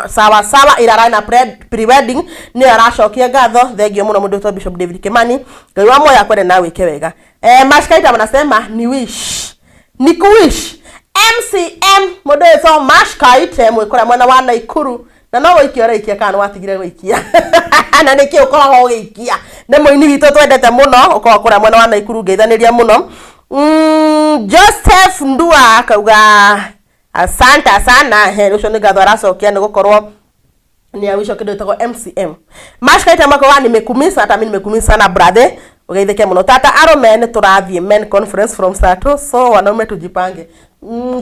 E: sawa sawa irara na pre-wedding nĩ aracokia ngatho thengio mũno mũndũ wĩtwo Bishop David Kimani. Ngai wa muoyo akwende na wĩke wega. Mashkaita wanasema ni wish ni kuwish MCM mũndũ wĩtwo Mashkaite mwĩkũrĩa mwena wa Naikuru na no gũikia ũraikia kana nĩwatigire gũikia na nĩkĩ ũkoragwo ũgĩikia nĩ mũini witũ twendete mũno ũkoragwo kũrĩa mwena wa Naikuru ngeithanĩria mũno. Joseph Ndua akauga asante sana. He ũcio nĩ ngatho aracokia nĩ gũkorwo nĩ awico kĩndũ gĩtagwo MCM. Mashkaita makoga nimekumisa hata mimi nimekumisa sana brother ugeithĩke mũno. Tata arũme nĩ tũrathiĩ men conference from Sato, so wanaume tujipange.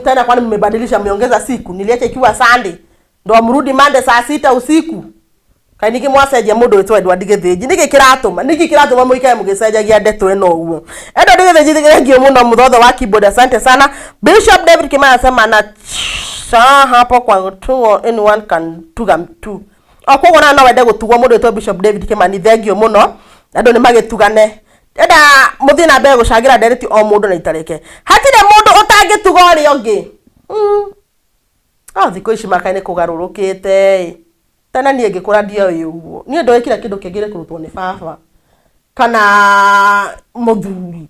E: Tena kwani mmebadilisha mmeongeza siku? Niliacha ikiwa Sunday ndo amrudi Monday saa 6 usiku. Kaĩ ningĩ mwacenjia mũndũ wĩtwo Edward Gĩthĩnji nĩkĩ kĩratũma nĩkĩ kĩratũma mũikare mũgĩcenjagia ndeto ĩno ũguo? Edward Gĩthĩnji thengio mũno mũthotho wa keyboard asante sana. Bishop David Kimani anasema na hapo kwa tuo anyone can tuga tu o koguo na no wende gũtugwo mũndũ wĩtwo Bishop David Kimani thengio mũno andũ nĩ magĩtugane enda mũthiĩ na mbere gũcangĩra ndereti o mũndũ na itarĩke hatirĩ mũndũ ũtangĩtuga ũrĩa ũngĩ. Thikũ ici maka nĩ kũgarũrũkĩte tena niĩ ngĩkũra ndioĩ ũguo niĩ ndoĩkire kĩndũ kĩngĩ kũrutwo nĩ baba kana mũthuri.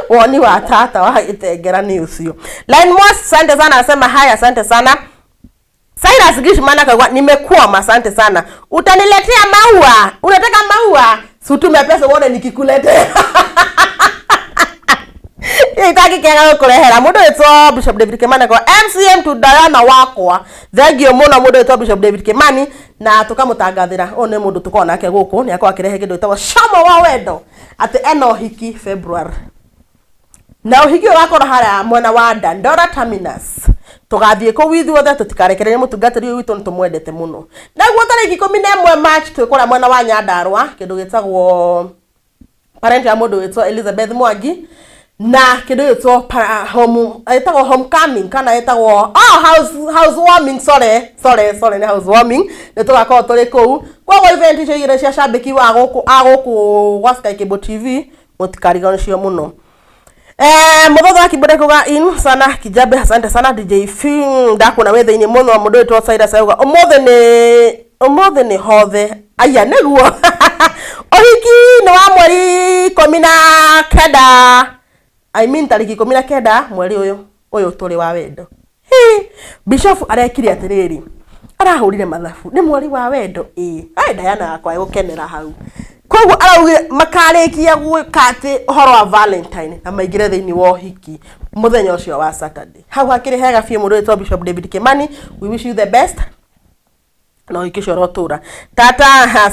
E: Woni wa tata wa gĩtengera nĩ ũcio. Line Moss asante sana asema haya asante sana. Cyrus Gishman akagwa nimekwama asante sana. Utaniletea maua? Unataka maua? Si utume pesa uone nikikuletea. Itaki kega gũkũrehera mũndũ wĩtwo Bishop David Kimani kwa MCM to Diana wakwa thengio mũno mũndũ wĩtwo Bishop David Kimani na tũkamũtangathĩra ũyũ nĩ mũndũ tũkoragwo nake gũkũ nĩ akorwo akĩrehe kĩndũ gĩtagwo Cama wa Wendo atĩ ena ũhiki February na ũhiki ũgakorwo harĩa mwena wa Dandora Terminus tũgathiĩ kũu ithuothe tũtikarekererie mũtungatĩri ũyũ witũ nĩ tũmwendete mũno. Naguo tarĩki 11 March twĩ kũrĩa mwena wa Nyandarũa kĩndũ gĩtagwo parent ya mũndũ wĩtwo Elizabeth Mwangi na kĩndũ gĩtwo home ĩtagwo homecoming kana ĩtagwo housewarming sorry sorry sorry nĩ housewarming nĩ tũgakorwo tũrĩ kũu. Koguo event icio igĩrĩ cia cambĩki wa gũkũ a gũkũ gwa Sky Cable TV mũtikariganĩcio mũno. Mũthotho wa keyboard kuga in sana Kijabe asante sana DJ Fing ndakuona wĩ thĩinĩ mũno mũndũ wĩtwo Cyrus auga ũmũthĩ nĩ hothe aya nĩguo ũhiki nĩ wa mweri 19 I mean tarĩki 19 mweri ũyũ ũyũ tũrĩ wa wendo. Hi Bishop arekire atĩrĩrĩ arahũrire mathabu nĩ mweri wa wendo ĩ ai Diana yakwa ĩgũkenera hau koguo araugire makarĩkia gwĩka atĩ ũhoro wa Valentine na maingĩre thĩinĩ wa ũhiki mũthenya ũcio wa Saturday. Hau hakĩrĩ hega biũ mũndũ wĩtwo Bishop David Kimani we wish you the best na ũhiki ũcio ũrotũra. Tata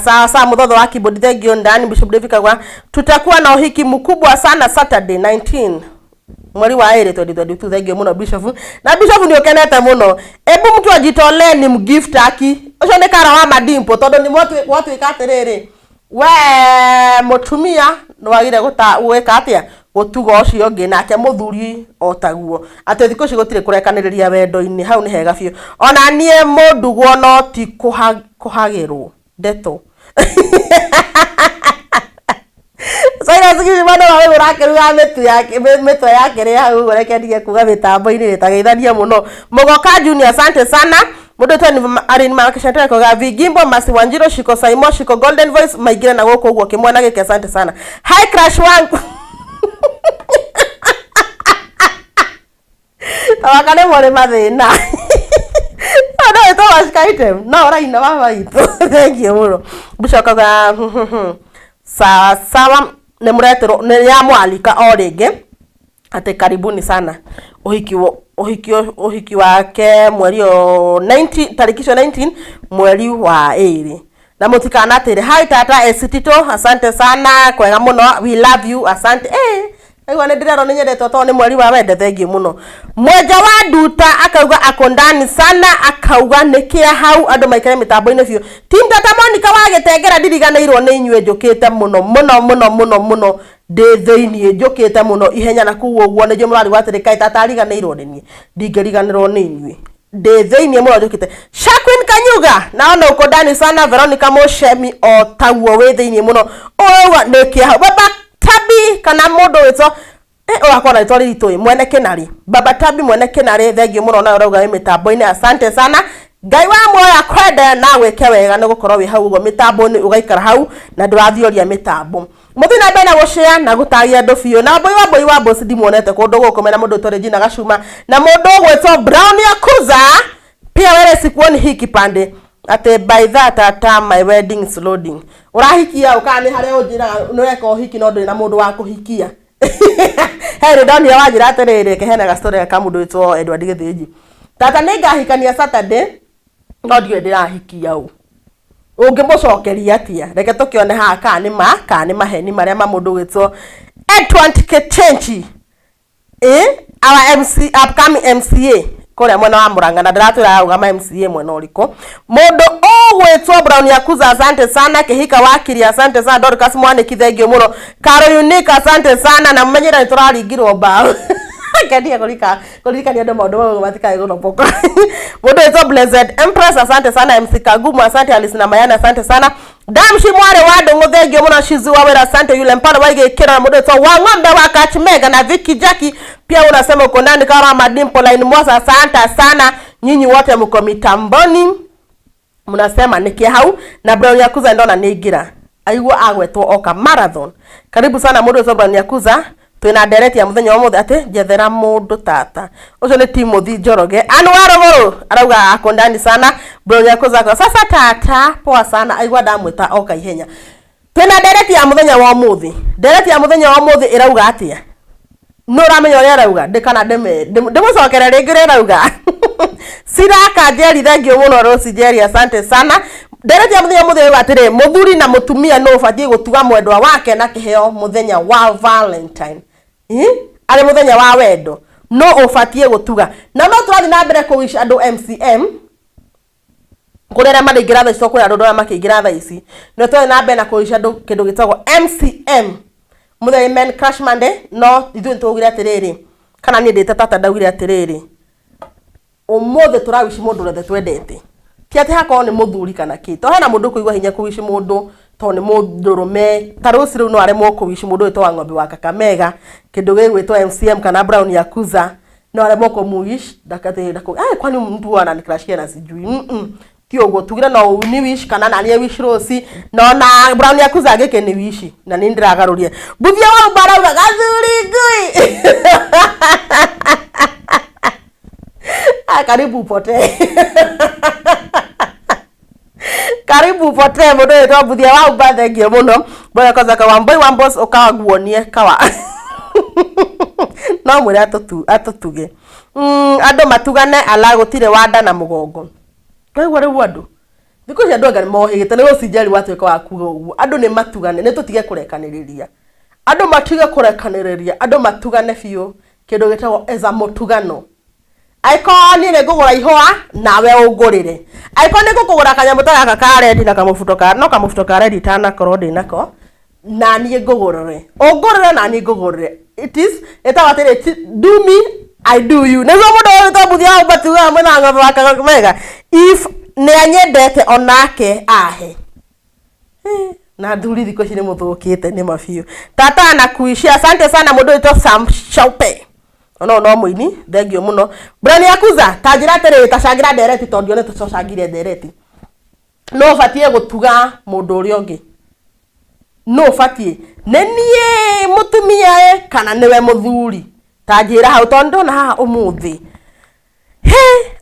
E: sawa sawa mũthotho wa keyboard thengio ndani Bishop David kagwa tutakuwa na ũhiki mkubwa sana Saturday 19 Mweri wa ĩrĩ 2022. Thank you mũno, Bishop. Na Bishop nĩ ũkenete mũno. Ebu mtu ajitolee ni mgift aki ũcio nĩ kara wa madimpo, tondũ nĩ gwatuĩka atĩrĩrĩ, we mũtumia nĩ wagire gwĩka atĩa, gũtuga ũcio ũngĩ, nake mũthuri o taguo, atĩ thikũ ici gũtirĩ kũrekanĩrĩria wendo-inĩ. Hau nĩ hega biũ. Ona niĩ mũndugwo no ti kũhagĩrwo ndeto. Cyrus Gicimano wa rĩu ũrakĩruga mĩtu yake, mĩtwe yake rĩ hau ũguo. Reke ndige kuga mĩtambo-inĩ ĩtageithania mũno. Mũgoka Junior, asante sana. Mũndũ tweni Arin Makashantara koga Vigimbo Masi Wanjiro Shiko Saimo Shiko Golden Voice maingĩre na gũkũ ũguo kĩmwana gĩkĩ, asante sana. Hi crush wangu. Waka nĩ mũrĩ mathĩna. No ĩtwo Washika item. No ũraina baba witũ. Thank you mũno. Bishop koga sawa sawa, nĩ mũreterwo nĩ yamwalika o rĩngĩ atĩ karibuni sana ũhiki ũhiki wake mweri o 19, tarĩki icio 19 mweri wa ĩrĩ, na mũtikanatĩre. Hi tata Esitito, asante sana, kwega mũno, we love you, asante. Aigua nĩ ndĩrerwo nĩ nyendetwo tondũ nĩ mweri wa wende. Thank you mũno. Mwenja wa nduta akauga ako ndani sana, akauga nĩ kĩa hau andũ maikare mĩtambo-inĩ biũ. Team tata Monica wa gĩtengera, ndiriganĩirwo nĩ inyuĩ, njũkĩte mũno mũno mũno mũno mũno, ndĩ thĩiniĩ, njũkĩte mũno ihenya na kũu ũguo nĩnjũ mũrarigwo atĩrĩ, kaĩ tata ariganĩirwo nĩ niĩ? Ndingĩriganĩrwo nĩ inyuĩ, ndĩ thĩiniĩ mũno, njũkĩte. Shaquin Kanyuga naona uko ndani sana. Veronica Mushemi o taguo, wĩ thĩiniĩ mũno, ũrauga nĩ kĩa hau. Baba Tabi kana mũndũ wĩtwo ũgakorwo na rĩtwa rĩritũ ĩ, mwene kĩnarĩ, Baba Tabi mwene kĩnarĩ, thank you mũno, nawe ũrauga wĩ mĩtambo-inĩ, asante sana. Ngai wa muoyo akwende na gwĩke wega nĩ gũkorwo wĩ hau ũguo mĩtambo-inĩ, ũgaikara hau na ndũrathioria mĩtambo. Mũthiĩ na mbere na gũshare na gũtagia andũ biũ. Na mbũi wa mbũi wa mbũci ndimuonete kũndũ gũkũ mena mũndũ wĩtwo Regina Gacuma na mũndũ ũgwĩtwo Brown Yakuza pia. Wewe sikuoni hii kipande atĩ by that ata my wedding is loading. Ũrahikia ũkaa nĩ harĩa ũnjĩraga nĩ ũreka ũhiki no ndũrĩ na mũndũ wa kũhikia. He rĩ ndonire wanjĩra atĩrĩrĩ, kehena gastori ka mũndũ wĩtwo Edward Gĩthĩnji, tata nĩ ngahikania Saturday no ndiũĩ ndĩrahikia ũ. Ũngĩmũcokeria atĩa? Reke tũkĩone haha kana nĩ ma kana nĩ maheni marĩa ma mũndũ ũgwĩtwo Edward Kĩchenji, our MC, upcoming MCA kũrĩa mwena wa Murang'a, na ndĩratwĩra arũgama MCA mwena ũrĩkũ. Mũndũ ũgwĩtwo Brown Yakuza, asante sana. Kĩhika Wakiri, asante sana. Dorcas Mwaniki, thank you mũno. Caro Unique, asante sana. Na mũmenyere nĩ tũraringirwo mbaũ kenia kũrika kũririkania andũ maũndũ mau matikae gũropoka. Mũndũ wĩtwo Blessed Empress, asante sana. MC Kagumu, asante. Alice na Mayana, asante sana. Damshi mware wa ndũng'ũ, thank you mũno. Shizu wa wĩra, asante. Yule mpano wa igĩkĩra mũndũ wĩtwo wa ng'ombe wa Kachmega na Vicky Jackie pia unasema uko ndani kama Madimpo line Mwasa, asante sana. Nyinyi wote mko mitamboni, mnasema nikia hau. Na Brown Yakuza ndona nĩ aigua agwetwo oka marathon. Karibu sana mũndũ wĩtwo Brown Yakuza. Twina ndereti ya muthenya wa mũthĩ atĩ njethera mũndũ tata ũcio nĩ Timothy Njoroge anu wa Rũgũrũ, arauga ako ndani sana. Brown Yakuza kwa sasa tata, poa sana, aigua ndamwĩta oka ihenya. Twina ndereti ya muthenya wa ũmũthĩ. Ndereti ya muthenya wa ũmũthĩ ĩrauga atĩa? Nĩ ũramenya ũrĩa arauga ndĩkana ndĩmũcokere rĩngĩ ũrĩa arauga. Siraka Njeri, thank you mũno. Rose Njeri, asante sana. Ndereti ya muthenya mũthenya ũyũ atĩrĩ, mũthuri na mũtumia nũ ũbatiĩ gũtuga mwendwa wake na kĩheo mũthenya wa Valentine? Arĩ mũthenya wa wendo, no ũbatiĩ gũtuga? Na no tũrathiĩ na mbere kũwish andũ MCM kũrĩ arĩa maraingĩra thaa ici, kũrĩ andũ arĩa makĩingĩra thaa ici, no tũrathiĩ na mbere na kũwish andũ kĩndũ gĩtagwo MCM, mũthenya Men Crush Monday. No ithuĩ nĩtwaugire atĩrĩrĩ, kana niĩ ndĩte tata ndaugire atĩrĩrĩ, ũmũthĩ tũrawici mũndũ ũrĩa twendete, ti atĩ hakorwo nĩ mũthuri kana kĩ, to hena mũndũ kũigua hinya kũwici mũndũ tondũ nĩ mũndũrũme. Ta rũci rĩu no aremwo kũwici mũndũ wĩtwo wa ng'ombe wa Kakamega kĩndũ gĩgwĩtwo MCM kana Brown Yakuza, no aremwo kũmũwish ndakatĩ ndakũ kwani mtu ananicrushia na sijui. Ti ũguo tugire no ni wish kana na niĩ wish Rose no na Brown Yakuza gĩkĩ nĩ wish na nĩ ndĩragarũria mbuthia wa mbarauga gathuri ngui. Ah, karibu upotee, karibu upotee. Mũndũ wĩtwo mbuthia wa umba, thank you mũno. Bwana kwanza kawamboi wa boss ũkaguonie kawa no mwĩre atũtuge. Andũ matugane ala gũtirĩ wanda na mũgongo. Kaigua rĩu andũ thikũ ici andũ anga nĩ mohĩgĩte nĩ gũcinjeri watuĩka wa kuga ũguo. Andũ nĩ matugane, nĩ tũtige kũrekanĩrĩria, andũ matige kũrekanĩrĩria, andũ matugane biũ. Kĩndũ gĩtagwo eza mũtugano. Angĩkorwo niĩ nĩ ngũgũra ihũa nawe ũngũrĩre, angĩkorwo nĩ ngũkũgũra kanyamũ ta gaka ka red na kamũbuto ka no kamũbuto ka red itanakorwo ndĩnako, na niĩ ngũgũrĩre, ũngũrĩre na niĩ ngũgũrĩre. It is ĩtagwo atĩrĩ, do me I do you. Nĩguo mũndũ wĩtwo Mbuthia wa Mbatuga mwena wa ng'ombe wa Kakamega, if nĩ anyendete onake ahe. Na thuri thikũ ici nĩ mũthũkĩte nĩ mabiũ. Tata na kuishi, asante sana mũndũ wĩtwo Sam Chaupe, ono no mũini, thengio mũno. Brian Yakuza, ta njĩra atĩrĩrĩ, ta cangĩra ndereti, tondũ ndione tũcangire ndereti. No ũbatiĩ gũtuga mũndũ ũrĩa ũngĩ? No ũbatiĩ nĩ niĩ mũtumia ĩ kana nĩwe mũthuri? Ta njĩra hau, tondũ ndona haha ũmũthĩ he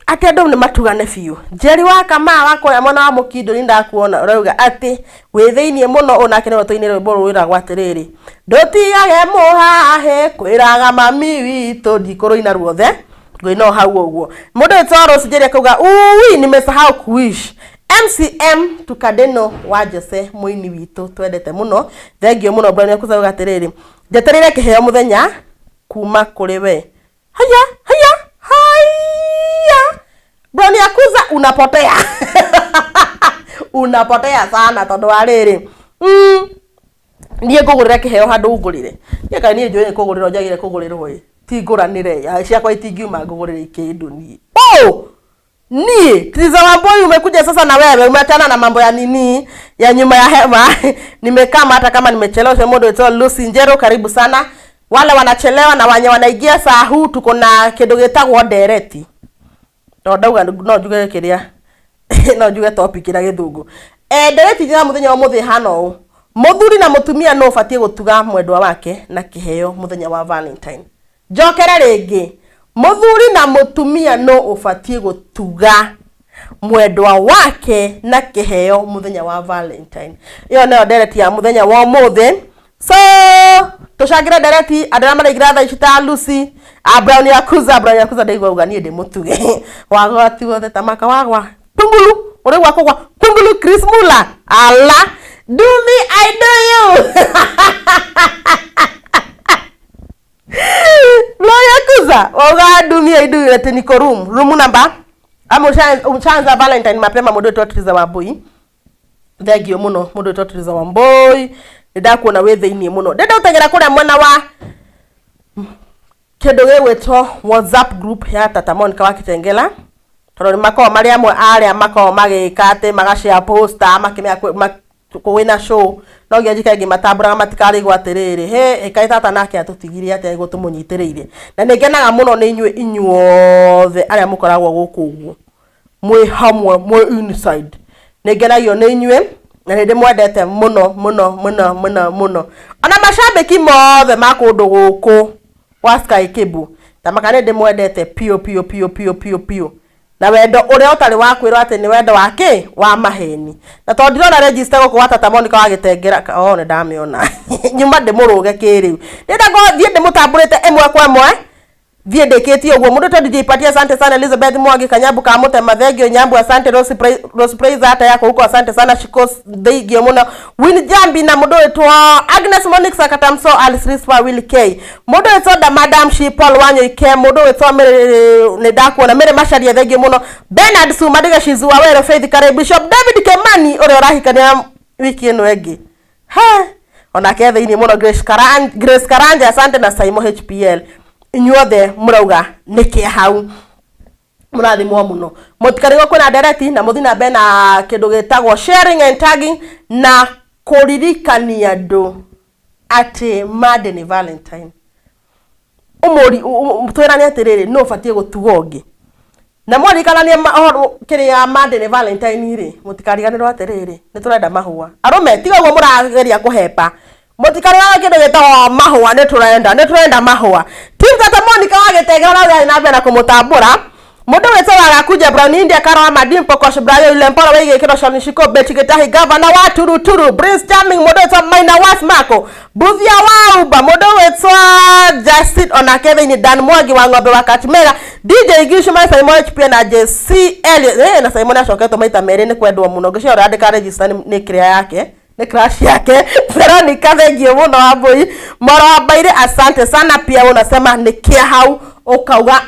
E: atĩ andũ nĩ matugane biũ. Njeri wa Kamaa wa kũrĩa mwena wa Mũkindũ, nĩ ndakuona ũrauga atĩ wĩ thĩiniĩ mũno. Onake nĩwe tũinĩ rwĩmbo rwĩragwo atĩrĩrĩ, ndũtigage mũhahe kwĩraga mami witũ. Ndikũrũina ruothe, ngũina o hau ũguo. Mũndũ wĩtwo Rose Njeri akauga, "Ui, nimesahau kuish." MCM Tukadeno wa Jose, mũini witũ twendete mũno, thengio mũno. Brian Yakuza auga atĩrĩrĩ, njetereire kĩheo mũthenya kuma kũrĩ we. Haya haya haya, Brian Yakuza, unapotea, unapotea sana, tondũ wa rĩrĩ, niĩ ngũgũrĩra kĩheo handũ ũngũrĩre niĩ? Kaĩ niĩ njũĩ nĩ kũgũrĩrwo njagĩrĩire kũgũrĩrwo ĩ? Ti ngũranĩre ya ciakwa itingiuma ngũgũrĩre kĩndũ niĩ. Oh, niĩ Triza Wambui, umekuja sasa na wewe umeachana na mambo ya nini ya nyuma ya hema. Nimekama hata kama nimechelewa. Sio mũndũ wĩtwo Lucy Njero, karibu sana. Wale wanachelewa na wanye wanaingia saa huu, tuko na kĩndũ gĩtagwo ndereti. No ndauga no njuge kĩrĩa, no njuge topic na gĩthũngũ. Ndereti ya mũthenya wa mũthĩ hana ũũ: mũthuri na mũtumia, no ũbatiĩ gũtuga mwendwa wake na kĩheo mũthenya wa Valentine? Njokere rĩngĩ, mũthuri na mũtumia, no ũbatiĩ gũtuga mwendwa wake na kĩheo mũthenya wa Valentine? Ĩyo nĩyo ndereti ya mũthenya wa ũmũthĩ. So tũcangĩre ndereti, andũ arĩa maraingĩra thaa ici ta Lucy a Brown Yakuza. Brown Yakuza, ndaigua uga niĩ ndĩmũtuge wagwa wothe ta maka wagwa tungulu ũrĩgwa kũgwa tungulu. Chris Mula ala, do me I do you. Brown Yakuza wauga do me I do you, ati niko room number ama ushaanza Valentine mapema. Mũndũ wĩtwo Triza Wambui, thengio mũno. Mũndũ wĩtwo Triza Wambui, nĩ ndakuona wĩ thĩiniĩ mũno. Ndenda gũteng'era kũrĩa mwena wa kĩndũ gĩgwĩtwo WhatsApp group ya Tata Monica wa Kitengela, tondũ nĩ makoragwo marĩ amwe arĩa makoragwo magĩka atĩ magashare poster makĩmenya kwĩna show, no nginya njikare ngĩmatambũraga matikarigwo atĩrĩrĩ, he ĩkaĩ tata nake atũtigire atĩa nĩguo tũmũnyitĩrĩire. Na nĩ ngenaga mũno nĩ inyuĩ inyuothe arĩa mũkoragwo gũkũ ũguo mwĩ hamwe, mwĩ inside. Nĩ ngenagio nĩ inyuĩ na nĩ ndĩmwendete mũno mũno mũno mũno mũno, ona macambĩki mothe ma kũndũ gũkũ wa Sky Cable tamaka, nĩ ndĩmwendete piũ piũ piũ piũ piũ piũ na wendo ũrĩa ũtarĩ wa kwĩrwo atĩ nĩ wendo wa kĩ wa maheni. Na tondũ ndirona register gũkũ gwa Tata Monica wa Gĩtengera, oh, nĩ ndamĩona, nyuma ndĩmũrũge kĩrĩu. Ndĩrenda thiĩ ndĩmũtambũrĩte ĩmwe kwa ĩmwe, thiĩ ndĩkĩtie ũguo. Mũndũ tondũ DJ Patia, asante sana. Elizabeth Mwangi Kanyambu Kamutema, thengio. Nyambu, asante. Rose Praise, Rose Praise hata yako huko, asante sana. Shiko, thengio mũno. Win Jambi na mũndũ wĩtwo Agnes Monix Akatamso, Alice Rispa, Will K, mũndũ wĩtwo da Madam Shi, Paul Wanyoike, mũndũ wĩtwo Mary, nĩ ndakuona. Mary Macharia, thengio mũno. Bernard Suma Ndiga, Shizu Wawero, Faith Kare, Bishop David Kemani ũrĩa ũrahikania wiki ĩno ĩngĩ, ha, onake thĩinĩ mũno. Grace Karanja, Grace Karanja, asante. Na Saimo HPL, inyuothe mũrauga nĩkĩ hau mũrathimwo mũno. Mũtikarigwo kwĩna ndereti na mũthiĩ na mbere na kĩndũ gĩtagwo sharing and tagging na kũririkania andũ atĩ Monday nĩ Valentine. Ũmũri twĩrane atĩrĩrĩ, nũ ũbatiĩ gũtuga ũngĩ? Na mwarikanania ũhoro kĩrĩa Monday nĩ Valentine rĩ, mũtikariganĩrwo atĩrĩrĩ, nĩ tũrenda mahũa. Arũme, tiga ũguo mũrageria kũhepa, mũtikariganĩrwo kĩndũ gĩtagwo mahũa. Nĩ tũrenda, nĩ tũrenda mahũa. Team Tata Monica wa Gĩtengera ũrĩa na mbere na kũmũtambũra. Mũndũ wĩtwo Wagakuja Brown India, Karwa Madimpo Kosh, Brayo ile Mporo Wige Kiro Shoni Shiko Beti Gitahi, Governor wa Turuturu Prince Charming, mũndũ wĩtwo Maina Was Mako Buthia wa Uba, mũndũ wĩtwo Justin onake thĩinĩ, Dan Mwangi wa ng'ombe wa Katimera, DJ Gishuma, Simon HP na JC Elliot. Na Simon acoketwo maita merĩ nĩ kwendwo mũno. Ngĩcio ũrĩa andĩka register nĩ kĩrĩa yake. Nĩ crush yake. Veronica, thengiũ mũno. Wambui Moro wa Mbaire, asante sana pia. Unasema nĩ kĩa hau ũkauga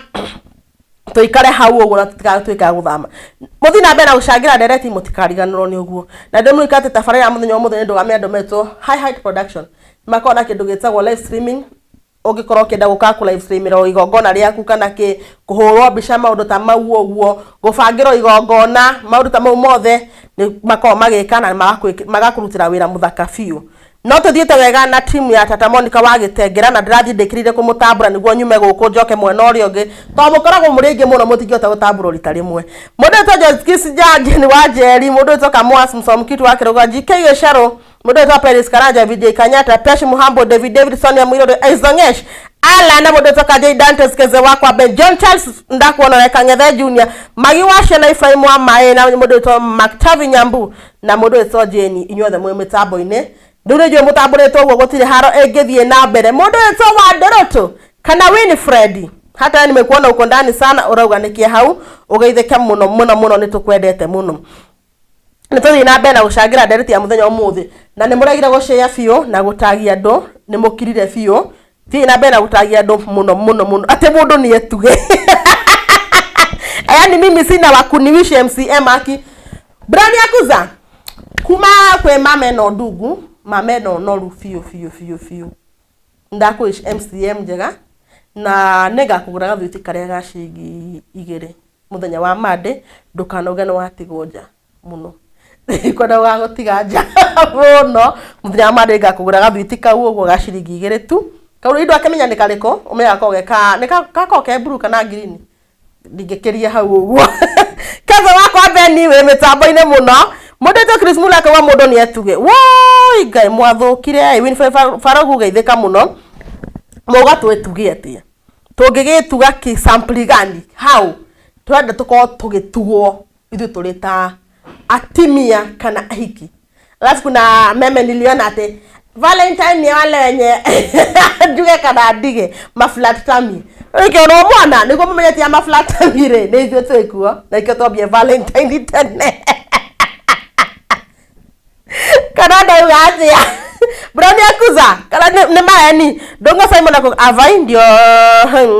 E: tuikare hau ũguo na tũtigatũĩka gũthama. Mũthiĩ na mbere na gũcangĩra ndereti, mũtikariganĩrwo nĩ ũguo. Na ndĩmũririkane atĩ tabarĩra ya mũthenya wa mũthenya ndũgamia andũ metwo High Height Production, makoragwo na kĩndũ gĩtagwo live streaming. Ũngĩkorwo ũkĩenda gũka kũ live streamĩrwo igongona rĩaku kana kĩ kũhũrwo mbica, maũndũ ta mau ũguo, gũbangĩrwo igongona, maũndũ ta mau mothe nĩ makoragwo magĩka na magakũrutĩra wĩra mũthaka biũ. No tũthiĩte wega na timu ya Tata Monica wa Gĩtengera, na ndĩrathiĩ ndĩkĩrĩire kũmũtambũra nĩguo nyume gũkũ njoke mwena ũrĩa ũngĩ, tondũ mũkoragwo mũrĩ aingĩ mũno, mũtingĩhota gũtambũrwo rita rĩmwe. Mũndũ wĩtwo Joskis Judge nĩ wa Njeri, mũndũ wĩtwo Kamwas Msomkitu wa Kĩrũga, GK Gĩcarũ, mũndũ wĩtwo Peris Karanja, VJ Kanyata, Pesh Muhambo, David David, Sonia Muiruri, Aizongesh Ala, na mũndũ wĩtwo Kajei Dantes Keze wakwa Ben John Charles, ndakuona weka Ng'ethe Junior, Magi wa ciana, Ibrahim wa Maĩ, na mũndũ wĩtwo Maktavi Nyambu, na mũndũ wĩtwo Jane. Inyuothe mwĩ mĩtambo-inĩ rĩu nĩ njũĩ mũtambũrĩtwo ũguo, gũtirĩ haro ĩngĩthiĩ na mbere. Mũndũ wĩtwo Wanderutu kana Winfred, hata nimekuona uko ndani sana, ũrauga nĩkĩ hau ũgeithĩke mũno mũno mũno, nĩ tũkwendete mũno. Nĩ tũthiĩ na mbere na gũcangĩra ndereti ya mũthenya ũmũthĩ, na nĩ mũregire gũcĩa biũ na gũtagia andũ, nĩ mũkirire biũ. Thiĩ na mbere na gũtagia andũ mũno mũno mũno, atĩ mũndũ nĩ etuge. Yani mimi sina wa kuniwishi MCM aki Brian Yakuza kuma kwĩ mama ĩno ndungu, mama ĩno noru biũ biũ biũ biũ. Ndakũici MCM njega na nĩngakũgũra gathwiti karĩa ga ciringi 2 mũthenya wa Monday. Ndũkanauge nĩ watigwo nja mũno, kwenda gũgagũtiga nja mũno. Mũthenya wa Monday ngakũgũra gathwiti kau ũguo ga ciringi 2 tu. Kau rĩu ndwakĩmenya nĩ karĩkũ, ũmenye gakoragwo ge nĩ gakoragwo ke blue kana green, ndingĩkĩria hau ũguo. Keza wakwa Beni wĩ mĩtambo-inĩ mũno. Mũndũ wĩtwo Chris Mula akauga mũndũ nĩ etuge. Woi Ngai, mwathũkire. Winfred Farogu, geithĩka mũno. Mauga twĩtuge atĩa? Tũngĩgĩtuga kĩ sampli gani? How twenda tũkorwo tũgĩtugwo ithuĩ tũrĩ ta atimia kana ahiki? Alafu kuna meme niliona ati Valentine ni wale wenye, njuge kana ndige, ma flat tummy. Rĩkĩonwo mwana nĩguo mũmenye ti ma flat tummy rĩ, nĩ ithuĩ twĩkuo na ikĩo twambie Valentine tene, kana ndauga atĩa? Brown Yakuza kana nĩ maeni. Dongo Simon ako avai ndio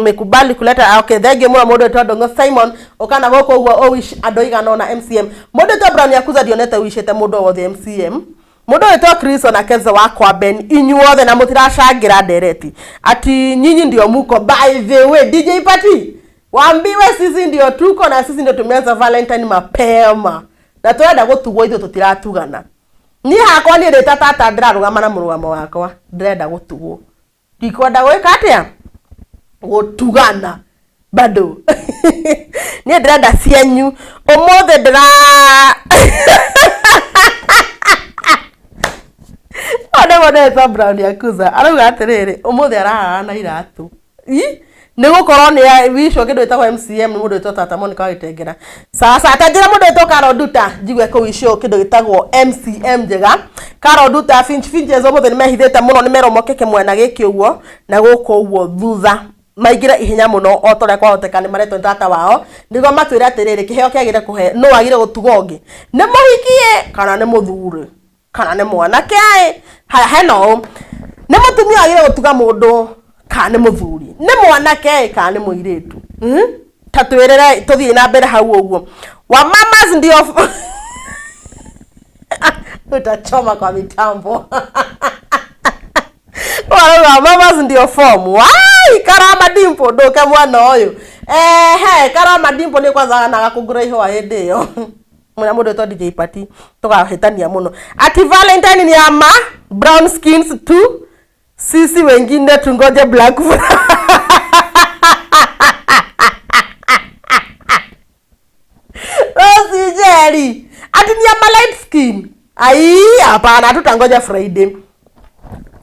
E: mekubali kuleta. Okay, thank you mũno mũndũ wĩtwo Dongo Simon ũkana gũkũ ũguo ũwish andũ aigana ũna MCM. Mũndũ wĩtwo Brown Yakuza, ndionete wishĩte mũndũ o wothe MCM. Mũndũ wĩtwo Chris ona Keza wakwa Ben, inyuothe na mũtiracangĩra ndereti ati nyinyi ndio muko. By the way, DJ Party, waambiwe sisi ndio tuko na sisi ndio tumeanza Valentine mapema na twenda gũtugwo, ithuĩ tũtiratugana. Niĩ hakwa, niĩ ndĩ ta tata, ndĩrarũgama na mũrũgamo wakwa, ndĩrenda gũtugwo, ndikwenda gwĩka atĩa, gũtugana bado. Niĩ ndĩrenda cienyu ũmũthĩ. Ndĩra one mũndũ Brown Yakuza arauga atĩrĩrĩ, ũmũthĩ ararara na iratũ. I nĩ gũkorwo nĩ wicwo kĩndũ gĩtagwo MCM nĩ mũndũ wĩtwo Tata Monica wa Gĩtengera. Sasa ta njĩra mũndũ wĩtwo Carol Nduta, njigue kũu icio kĩndũ gĩtagwo MCM njega. Carol Nduta Finch Finches ũmũthĩ nĩ mehithĩte mũno, nĩ merwo moke kĩmwena gĩkĩ ũguo na gũkũ ũguo thutha, maingĩre ihenya mũno o ta ũrĩa kwahoteka. Nĩ maretwo nĩ tata wao nĩguo matwĩre atĩrĩrĩ, kĩheo kĩagĩrĩire kũhe nũ, wagĩrĩire gũtuga ũngĩ, nĩ mũhikie kana nĩ mũthuri kana nĩ mwanake? Ĩ haya, hena ũũ, nĩ mũtumia wagĩrĩire gũtuga mũndũ kana nĩ mũthuri, nĩ mwanake kana nĩ mũirĩtu? Ta twĩrĩre tũthiĩ na mbere hau ũguo. Wa mamas ndio utachoma kwa mitambo. Warauga mamas ndio form. Wai Karama Dimpo, nduke mwana ũyũ. Ehe, Karama Dimpo nĩ kwanza na gakũngũra ihũa hĩndĩ ĩyo mwena mũndũ wĩtwo DJ Party, tũgahĩtania mũno ati Valentine ni ama brown skins tu, sisi wengine tungoje black. Rosie Jerry ati ni ama light skin. Ai, hapana, tutangoja Friday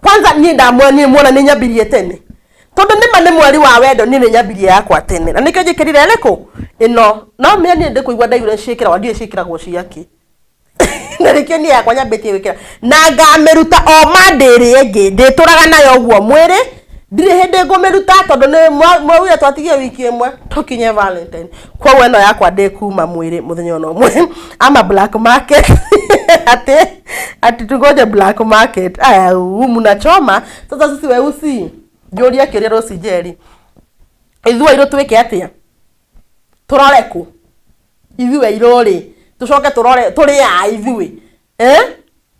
E: kwanza. Niĩ ndamwe niĩ muona nĩ nyambirie tene tondu nĩ ma nĩ mweri wa wendo, niĩ nĩ nyambirie yakwa tene na nĩkĩo njĩkĩrire ĩrĩkũ ĩno. No mĩa niĩ ndĩkũigua ndaigire ciĩkĩragwo, ndiũĩ ciĩkĩragwo ciakĩ, na nĩkĩo niĩ yakwa nyambĩtie gwĩkĩra na ngamĩruta o Monday ĩrĩa ĩngĩ. Ndĩtũraga nayo ũguo mwĩrĩ, ndirĩ hĩndĩ ngũmĩruta tondũ nĩ mwaugire twatigie wiki ĩmwe tũkinye Valentine. Koguo ĩno yakwa ndĩkuma mwĩrĩ mũthenya ona ũmwe. Ama black market atĩ Ati tungoje black market. Aya, mnachoma. Sasa sisi weusi, njũrie kĩũria Rose Njeri, ithuĩ airũ twĩke atĩa? Tũrore kũ ithuĩ airũ rĩ? Tũcoke tũrore tũrĩ a ithuĩ, eh?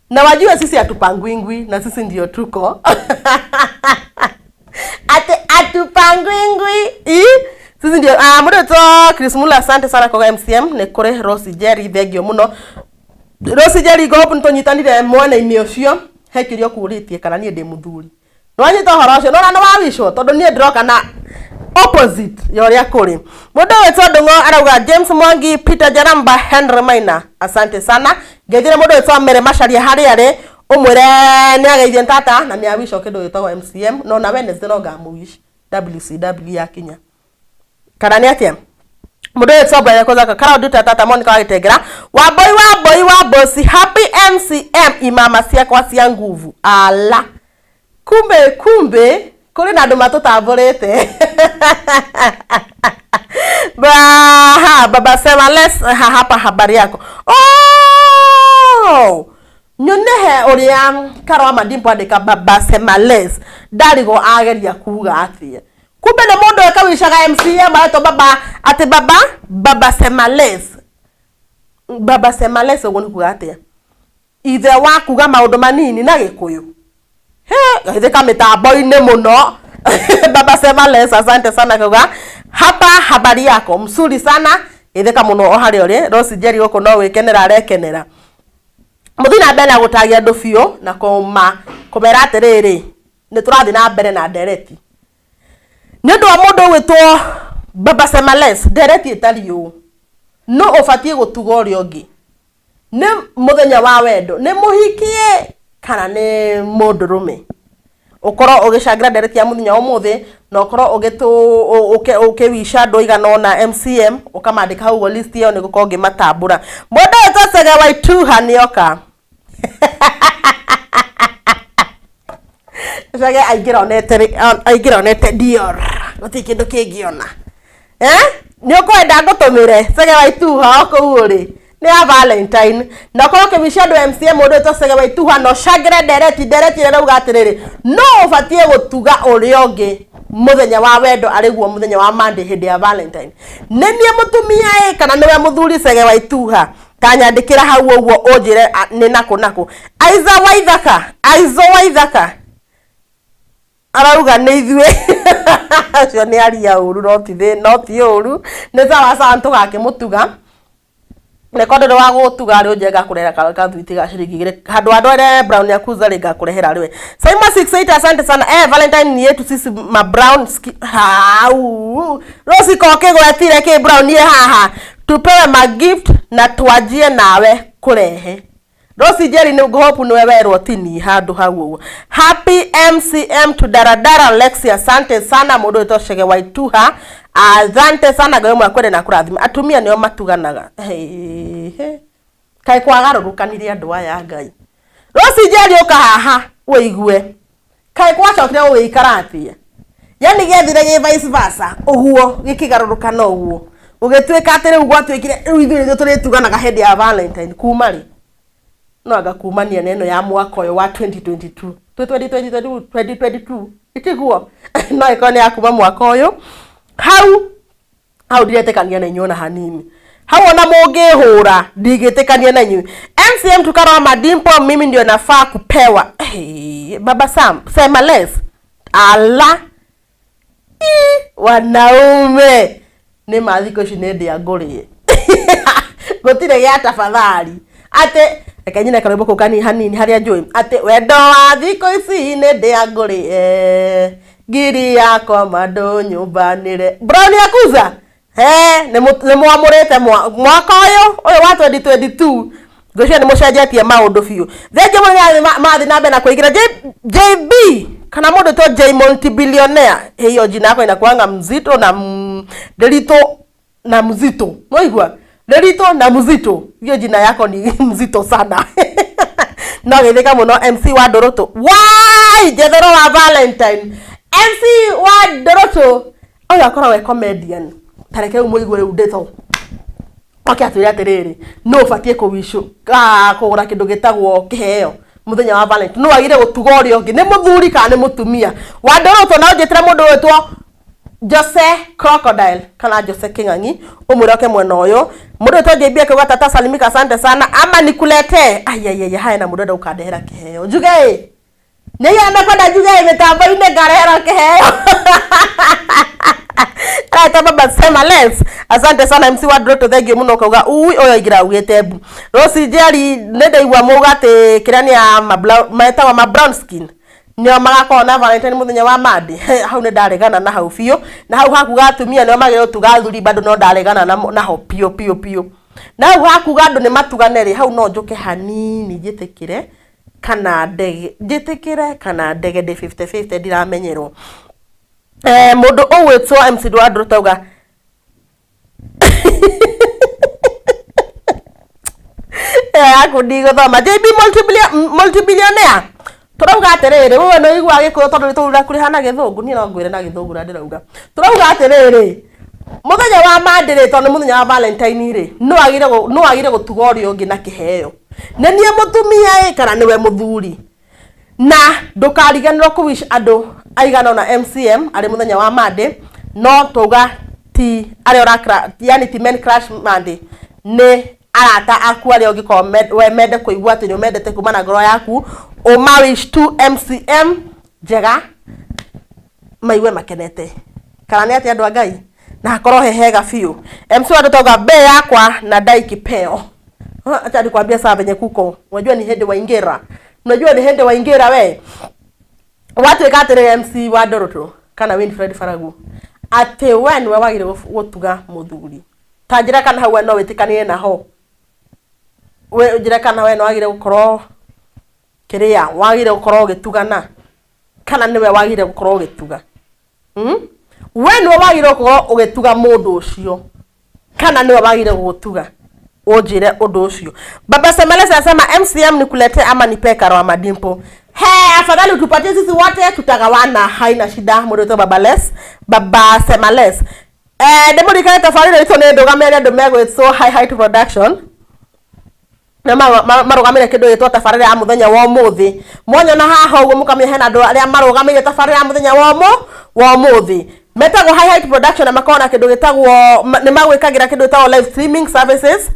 E: Na wajue sisi hatupangwingwi na sisi ndio tuko ati hatupangwingwi i sisi ndio. Ah, mũndũ wĩtwo Chris Mula, asante sana kwa MCM. Nĩ kũrĩ Rose Njeri, thengio mũno Rose Njeri. Ngohopu nĩtũnyitanire mwena-inĩ ũcio. He kĩũria ũkũrĩtie kana niĩ ndĩ mũthuri, nĩwanyita ũhoro ũcio nona nĩwawicwo, tondũ niĩ ndĩroka na opposite ya ũrĩa kũrĩ. Mũndũ wĩtwo Ndung'o arauga James Mwangi, Peter Jaramba, Henry Maina, asante sana. Ngeithire mũndũ wĩtwo Mary Macharia harĩa arĩ, ũmwĩre nĩ ageithie tata na nĩ awicwo kĩndũ gĩtagwo MCM. No na Wednesday no ngamũwish WCW yakinya kana nĩ atĩa. Mũndũ wĩtwo Brian Kozaka Karauduta, tata Monica wa Gĩtengera, Wamboi, Wamboi wa bosi, happy MCM, imama ciakwa cia nguvu. Ala, kumbe kumbe kũrĩ na andũ matũtambũrĩte. Baha, baba sema les ha, hapa habari yako. Oh! Nyonehe ũrĩa Karwa Madimpo andĩka baba sema les, ndarigwo ageria kuga atĩa. Kumbe nĩ mũndũ ekawicaga MCM aretwo baba, atĩ baba baba sema les, baba sema les. Ũguo nĩ kuga atĩa? Ithe wa kuga maũndũ manini na Gĩkũyũ. He gaithĩka mĩtambo-inĩ mũno. Baba sema les, asante sana kuga hapa habari yako msuri sana. Ithĩka mũno o harĩa ũrĩ. Rose Njeri gũkũ no gwĩkenera arekenera. Mũthiĩ na mbere na gũtagia andũ biũ na kũma kũmera atĩrĩrĩ, nĩ tũrathiĩ na mbere na ndereti nĩ ũndũ wa mũndũ ũgwĩtwo baba sema less. Ndereti ĩtariĩ ũũ: no ũbatiĩ gũtuga ũrĩa ũngĩ nĩ mũthenya wa wendo, nĩ mũhikie kana nĩ mũndũrũme, ũkorwo ũgĩcangĩra ndereti ya mũthenya wa ũmũthĩ na ũkorwo ũgĩtũ ũkĩwica andũ aigana ũna MCM, ũkamandĩka hau ũguo list ĩyo nĩ gũkorwo ngĩmatambũra. Mũndũ wĩtwo Chege Waituha nĩoka. Chege aingĩra onete aingĩra onete Dior, gũtirĩ kĩndũ kĩngĩona. Eh, nĩ ũkwenda ngũtũmĩre Chege Waituha o kũu ũrĩ nĩ ya Valentine na ũkorwo ũkĩwica andũ MCM. Mũndũ wĩtwo Chege Waituha na ũcangĩre ndereti. Ndereti ĩrĩa ĩrauga atĩrĩrĩ, no ũbatiĩ gũtuga ũrĩa ũngĩ mũthenya wa wendo, arĩguo mũthenya wa Monday hĩndĩ ya Valentine, nĩ niĩ mũtumia ĩ kana nĩwe mũthuri? Chege Waituha, kanyandĩkĩra hau ũguo ũnjĩre nĩ nakũ nakũ. Aiza Waithaka, Aizo Waithaka arauga nĩ ithuĩ. Acio nĩ aria ũru, no ti no ti ũru, nĩ sawa sawa, nĩtũgakĩmũtuga. Reko ndũrĩ wa gũtuga rĩ, ũnje ngakũrehera kathwiti ga ciringi 2 handũ wa ndware brown ya kuza rĩ, ngakũrehera rĩwe. Simon 68, asante sana. Eh, Valentine ni yetu sisi ma brown hau Rosi ko kĩgwetire kĩ brown ye haha, tupewe ma gift na twanjie nawe kũrehe. Rosi Njeri, nĩ hope nĩwe werwo tini handũ hau ũguo. Happy MCM to daradara Lexi, asante sana. Mũndũ wĩtwo Chege Waituha, asante sana. Ngai ũmwe akwende na kũrathima. Atumia nĩo matuganaga. Hey, kaĩ kwagarũrũkanire andũ aya Ngai. Rosi Njeri, ũka haha ũigue kaĩ gwacokire gũgĩikara atĩa, yani gĩathire gĩ vice versa ũguo, gĩkĩgarũrũkana ũguo, gũgĩtuĩka atĩ rĩu gwatuĩkire rĩu ithuĩ nĩthuĩ tũrĩtuganaga hĩndĩ ya Valentine. Kuma rĩ? No anga kumania na ĩno ya mwaka ũyũ wa 2022, twĩ 2022, 2022 itiguo, no ĩkorwo nĩ ya kuma mwaka ũyũ. Hau hau ndiretĩkania na inyuĩ ona hanini hau, ona mũngĩhũra ndingĩtĩkania na inyuĩ. MCM tukarwa madimpo, mimi ndio nafaa kupewa. Hey, baba Sam sema less. Ala. Ii, wanaume nĩ ma thikũ ici nĩ ndĩa ngũrĩe, gũtirĩ gĩa tafadhali. Atĩ reke nyine karwĩmbo kau kanini hanini harĩa njũĩ atĩ wendo wa thikũ ici nĩ ndĩa ngũrĩe, ngiri yakwa mandũ nyũmbanĩre brown yakuza. He nĩ mwamũrĩte mwaka ũyũ ũyũ wa 2022, ngwĩciria nĩ mũcenjetie maũndũ biũ. Thengiũ mũno nĩ mathiĩ na mbere na kũingĩra. JB kana mũndũ to J multibillionaire, hiyo jina yako inakuanga mzito na nderito na mzito, mwaigua nderito na mzito, hiyo jina yako ni mzito sana. No gĩthĩka mũno. MC wa Ndũrũtũ, wai njethero wa Valentine, MC wa Ndũrũtũ ũyũ akoragwo e comedian. Tareke rĩu mũigue rĩu ndeto. Oke atwĩre atĩrĩrĩ, nũ ũbatiĩ kũwicũ kũgũra kĩndũ gĩtagwo kĩheo mũthenya wa Valentine? Nũ wagĩrĩire gũtuga ũrĩa ũngĩ, nĩ mũthuri kana nĩ mũtumia? Wandũrũtwo na ũnjĩtĩre mũndũ wĩtwo Jose Crocodile kana Jose King'ang'i, ũmwĩre oke mwena ũyũ. Mũndũ wĩtwo JB akauga tata salimika, asante sana, ama nikulete aiaiaia. Haya, na mũndũ enda gũkandehera kĩheo, njuge ĩ nĩ mekwenda njuge ĩ mĩtambo-inĩ ngarehera kĩheo. Araita baba sema less. Asante sana MC wa Droto, thank you muno. Kauga ui ũyũ aingĩra augĩte mbu. Rosi Jerry, nĩ ndaigua muga atĩ kĩrĩa nĩ ya metagwo ma brown skin nĩo magakorwo na Valentine mũthenya wa Monday. Hau nĩ ndaregana na hau biũ, na hau hakuga atumia nĩo magĩrĩirwo gũtuga athuri, bado no ndaregana naho biũ biũ biũ. Na hau hakuga andũ nĩ matugane rĩ, hau no njũke hanini njĩtĩkĩre kana ndege, njĩtĩkĩre kana ndege, ndĩ 50-50, ndiramenyerwo. Mũndũ ũgwĩtwo MC Dwandũ tauga ĩyo yaku ndigũthoma. JB multibillionaire, tũrauga atĩrĩrĩ, wewe nĩ ũiguaga Gĩkũyũ tondũ nĩ tũrura kũrĩha na Gĩthũngũ, niĩ no ngwĩre na Gĩthũngũ ũrĩa ndĩrauga. Tũrauga atĩrĩrĩ, mũthenya wa Monday rĩ, tondũ nĩ mũthenya wa Valentine rĩ, nũ wagĩrĩire gũtuga ũrĩa ũngĩ na kĩheo? Nĩ niĩ mũtumia ĩ kana nĩwe mũthuri? Na ndũkariganĩrwo kũ wish andũ aigana ũna MCM arĩ mũthenya wa Monday, no twauga ti arĩa ũra, yani ti men crush Monday, nĩ arata aku arĩa ũngĩkorwo we mende kũigua atĩ nĩ ũmendete kuma na ngoro yaku, ũma wish tu MCM njega maigue makenete, kana nĩ atĩ andũ a Ngai, na hakorwo he hega biũ. MC wa tauga be yakwa na dai kipeo. Acha nikwambia saa venye kuko, unajua ni hende waingira, unajua ni hende waingira we watuĩka atĩrĩ MC wa Ndũrũtũ kana Winfred Faragu, atĩ we nĩwe wagĩrĩirwo gũtuga mũthuri. Ta njĩra kana hau we no wĩtĩkanĩre naho, we njĩra kana we no wagĩrĩire gũkorwo kĩrĩa wagĩrĩire gũkorwo ũgĩtugana kana nĩwe wagĩrĩire gũkorwo ũgĩtuga? We nĩwe wagĩrĩire gũkorwo ũgĩtuga mũndũ ũcio kana nĩwe wagĩrĩire gũgũtuga? Ũnjĩre ũndũ ũcio. Baba Semelesa anasema MCM nikuletee ama nipe karo wa madimpo? He, afadhali utupatie sisi wote, tutagawana, haina shida. Mũndũ wĩtwo Baba Les, Baba Semales. Ndĩmũririkane tabarĩra itũ nĩ ndũgamĩrĩre andũ megwĩtwo High Height Production na marũgamĩrĩire kĩndũ gĩtwo tabarĩra ya mũthenya wa ũmũthĩ. Mwanyona haha ũguo mũkamenya hena andũ arĩa marũgamĩrĩire tabarĩra ya mũthenya wa ũmũthĩ, metagwo High Height Production, na makoragwo na kĩndũ gĩtagwo nĩ magwĩkagĩra kĩndũ gĩtagwo live streaming services,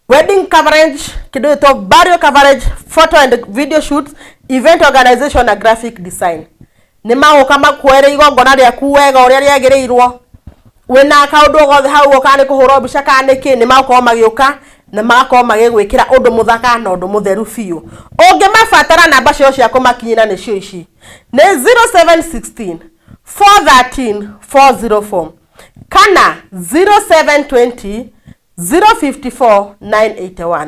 E: wedding coverage, kĩndũ gĩtagwo burial coverage, photo and video shoots, event organization na graphic design. Nĩ magũka makuoere igongona rĩaku wega ũrĩa rĩagĩrĩirwo. Wĩna kaũndũ o gothe hau ũguo, kana nĩ kũhũrwo mbica kana nĩ kĩ, nĩ magũkorwo magĩũka na magakorwo magĩgwĩkĩra ũndũ mũthaka na ũndũ mũtheru biũ. Ũngĩmabatara, namba ciao cia kũmakinyĩra nĩcio ici, nĩ 0716 413 404 kana 0720 054 981,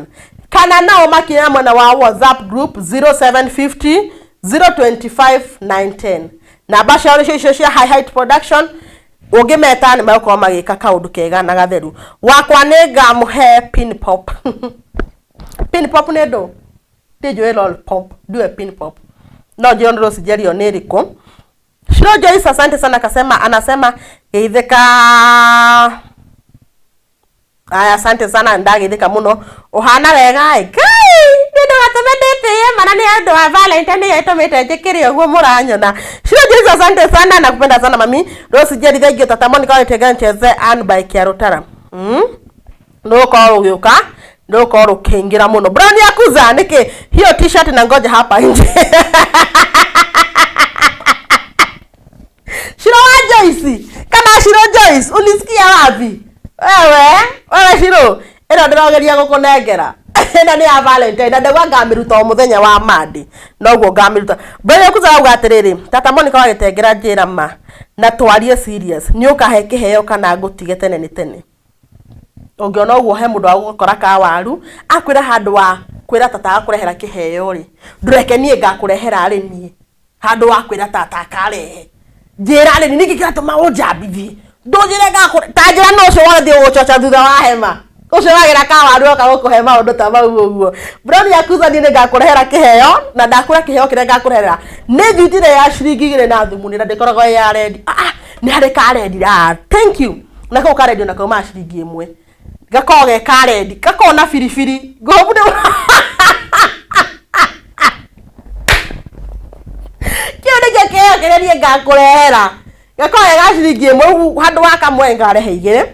E: kana nao makinyĩra mwena wa WhatsApp group 0750 025 910. Namba ciao nĩcio icio cia High Height Production. Ũngĩmeta nĩ megũkorwo magĩka kaũndũ kega na gatheru. Wakwa nĩ ngamũhe pin pop. Pin pop nĩ ndũ ndinjũĩ, lollipop ndiũĩ, pin pop no njĩrwo nĩ rũcinjerio nĩ ĩrĩkũ. Shiro Joyce, asante sana, akasema anasema geithĩka. Aya, asante sana, ndageithĩka mũno, ũhana wega ĩ. Ngai, nĩ ũndũ watũma ndĩtĩye mana, nĩ ũndũ wa Valentine nĩyo ĩtũmĩte njĩkĩre ũguo mũranyona. Shiro Joyce, asante sana, nakupenda sana mami. Rose Jerry, thank you. Tata Monica wetega ncheze Ann by Kiarutara. Nũgũkorwo ũgĩũka, nũgũkorwo rũkĩingĩra mũno. Brown Yakuza, nĩkĩ hiyo t-shirt na ngoja hapa nje? Shiro wa Joyce kana Shiro Joyce, ulisikia wapi wewe? Wewe Shiro, ĩno ndĩrogeria gũkũnengera ĩno nĩ ya Valentine na ndauga ngamĩruta o mũthenya wa Monday, noguo ngamĩruta. Brown Yakuza auga atĩrĩrĩ, tata Monica wagĩtengera, njĩra ma na twarie serious, nĩ ũkahe kĩheo kana ngũtige tene nĩ tene? Ũngĩona ũguo he mũndũ wa gũgũkora kawaru akwĩra handũ wa kwĩra tata agakũrehera kĩheo rĩ, ndũreke niĩ ngakũrehera rĩ, niĩ handũ wa kwĩra tata akarehe, njĩra rĩ, nĩkĩ kĩratũma ũnjambithie? Ndũnjĩre ngakũre ta njĩra no ũcio wathiĩ gũcoca thutha wa hema, ũcio wagĩra kawaru oka gũkũhe maũndũ ta mau ũguo. Brown Yakuza, niĩ nĩngakũrehera kĩheo, na ndakũra kĩheo kĩrĩa ngakũrehera nĩ thitire ya ciringi 2 na thumuni, na ndĩkoragwo ĩ ya rendi. Ah, nĩ harĩ ka rendi. Ah, thank you. Na kau ka rendi ona kaumaga ciringi 1. Gakoragwo ge ka red, gakoragwo na biribiri. Ngũbu nĩ kĩu nĩkĩo kĩheo kĩrĩa niĩ ngakũrehera. Gakoragwo ge ga ciringi ĩmwe, ũguo handũ wa kamwe ngarehe igĩrĩ.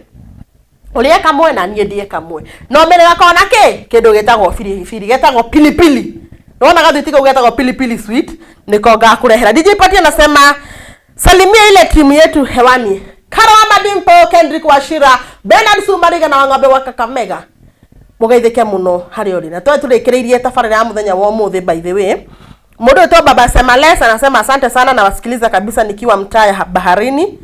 E: Ũrĩe kamwe na niĩ ndĩe kamwe. Na ũmenye gakoragwo na kĩ? Kĩndũ gĩtagwo biribiri, getagwo pilipili. Nĩwona gathwiti kau getagwo pilipili sweet, nĩko ngakũrehera. DJ Pati anasema salimia ile timu yetu hewani. Karwa Madimpo, Kendrick Wachira, Bernard Sumariga na Wang'ombe wa Kakamega. Mũgeithĩke mũno harĩa ũrĩ. Na tũrĩ tũrĩkĩrĩirie tabarĩra ya mũthenya wa ũmũthĩ by the way. Mũndũ wĩtwo Baba Semales anasema asante sana na wasikiliza kabisa nikiwa mtaa ya baharini.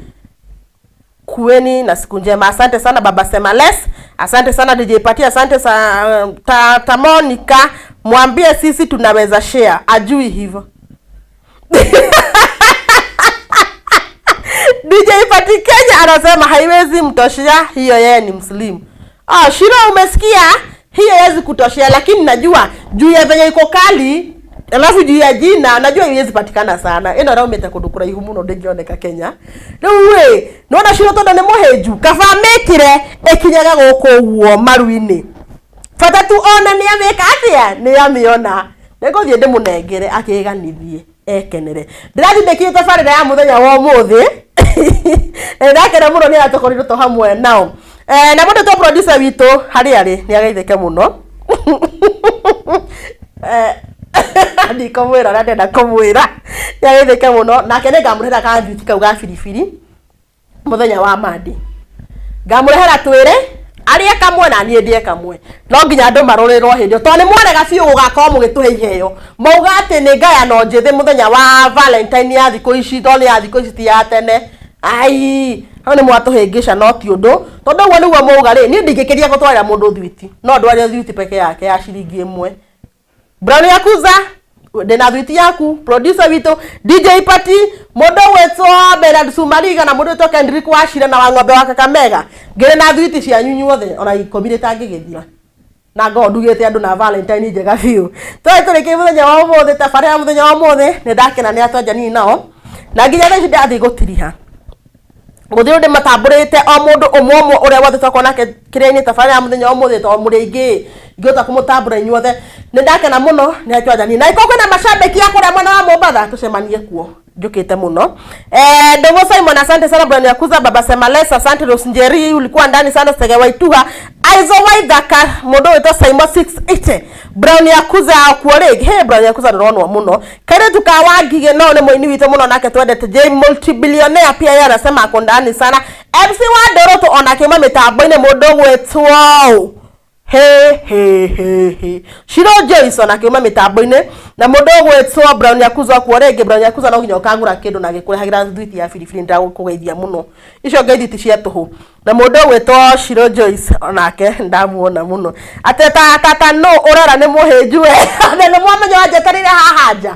E: Kuweni na siku njema. Asante sana Baba Semales. Asante sana DJ Pati, asante sa, ta, ta Monica. Mwambie sisi tunaweza share. Ajui hivyo. DJ Pati Kenya anasema haiwezi mtoshea hiyo, yeye ni Muslimu. Ah, Shiro umesikia? Hiyo haiwezi kutoshea, lakini najua juu ya venye iko kali, alafu juu ya jina najua haiwezi patikana sana. Ĩno raumĩte kũndũ kũraihu mũno ndĩngĩoneka Kenya. Rĩu ĩ, nĩwona Shiro tondũ nĩ mũhĩnju, kaba mĩkĩre ĩkinyage gũkũ ũguo maru-inĩ. Bata tu ona nĩ amĩka atĩa? Nĩ amĩona. Nĩngũthiĩ ndĩmũnengere akĩganithie ekenere. Ndĩrathiĩ ndĩkĩtie tabarĩra ya mũthenya wa ũmũthĩ. Na ndakena mũno nĩ atũkorirwo tũ hamwe nao. Na mũndũ to producer witũ harĩa arĩ nĩ ageithĩke mũno. Ndikũmwĩra ũrĩa ndĩrenda kũmwĩra. Nĩ ageithĩke mũno nake nĩ ngamũrehera gathwiti kau ga biribiri mũthenya wa Monday. Ngamũrehera twĩrĩ arĩe kamwe na niĩ ndĩe kamwe. No nginya andũ marũrĩrwo hĩndĩ ĩyo tondũ nĩ mwarega biũ gũgakorwo mũgĩtũhe iheo. Mauga atĩ nĩ ngayano njĩthĩ mũthenya wa Valentine ya thikũ ici tondũ nĩ ya thikũ ici ti ya tene. Ai, hau nĩ mwatũhĩngĩca no ti ũndũ tondũ ũguo nĩguo mauga rĩ, niĩ ndingĩkĩria gũtwarĩra mũndũ thwiti. No ndware thwiti peke yake ya ciringi ĩmwe. Brown Yakuza ndĩna thwiti yaku, producer witũ DJ Pati, mũndũ ũgwĩtwo Bernard Sumariga na mũndũ ũgwĩtwo Kendrick Wachira na Wang'ombe wa Kakamega. Ngĩrĩ na thwiti cianyu inyuothe ona ikũmi rĩtangĩgĩthira. Na ngorwo ndugĩte andũ na Valentine njega biũ. Tũrĩ tũrĩkĩrie mũthenya wa ũmũthĩ, tabarĩra ya mũthenya wa ũmũthĩ, nĩ ndakena nĩ atwanjani nao. Na nginya thaa ici ndĩrathiĩ gũtiriha. Gũthiĩ ndĩmatambũrĩte o mũndũ ũmwe ũmwe ũrĩa wothe twakorwo nake kĩrĩa-inĩ tabarĩra ya mũthenya wa ũmũthĩ tondũ mũrĩ aingĩ ingĩhota kũmũtambũra inyuothe. Nĩ ndakena mũno nĩ atwanjani. Na ĩkorwo kwĩna macambĩki a kũrĩa mwena wa Mombatha tũcemanie kuo. Njũkĩte mũno. Dogo Simon asante sana Brian Yakuza, Baba Semales asante, Rose Njeri ulikuwa ndani sana, Sege Waituha, Aizo Waithaka, mũndũ wĩtwo Simon 68, Brown Yakuza kuo rĩngĩ. Hey, Brown Yakuza ndĩronwo mũno. Kairĩtu ka Wangigĩ no nĩ mũini witũ mũno nake twendete. J multibillionaire pia yeye anasema ako ndani sana. MC wa Ndũrũtũ onake uma mĩtambo-inĩ mũndũ ũgwĩtwo he he he he Shiro Joyce onake uma mĩtambo-inĩ na mũndũ ũgwĩtwo Brown Yakuza kuo rĩngĩ. Brown Yakuza no nginya ũkagũra kĩndũ na gĩkũrehagĩra thwiti ya biribiri, ndagũkũgeithia mũno. Icio ngeithi ti cia tũhũ. Na mũndũ ũgwĩtwo Shiro Joyce onake ndamuona mũno. Ate ta tata no ũrera nĩ mũhĩnju we. Na nĩ mwamenya wanjetereire haha nja.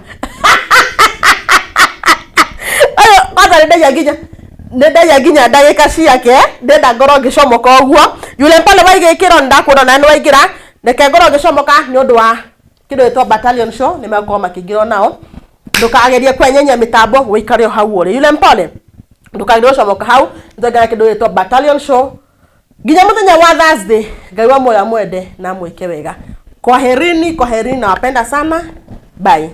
E: Ũyũ kwanza nĩ ndaigua nginya nĩ ndaigua nginya ndagĩka ciake, ndĩrenda ngorwo ngĩcomoka ũguo. Yule pale waigĩkĩrwo nĩ ndakuona na nĩ waingĩra, reke ngorwo ngĩcomoka nĩ ũndũ wa kĩndũ gĩtwo battalion show, nĩ megũkorwo makĩingĩra nao. Ndũkagerie kwenyenya mĩtambo wĩikare o hau ũrĩ. Yule mpole ndũkagerie gũcomoka hau, nĩtwaingĩra kĩndũ gĩtwo battalion show nginya mũthenya wa Thursday. Ngai wa muoyo amwende na amwĩke wega. Kwaherini, kwaherini, nawapenda sana. Bye.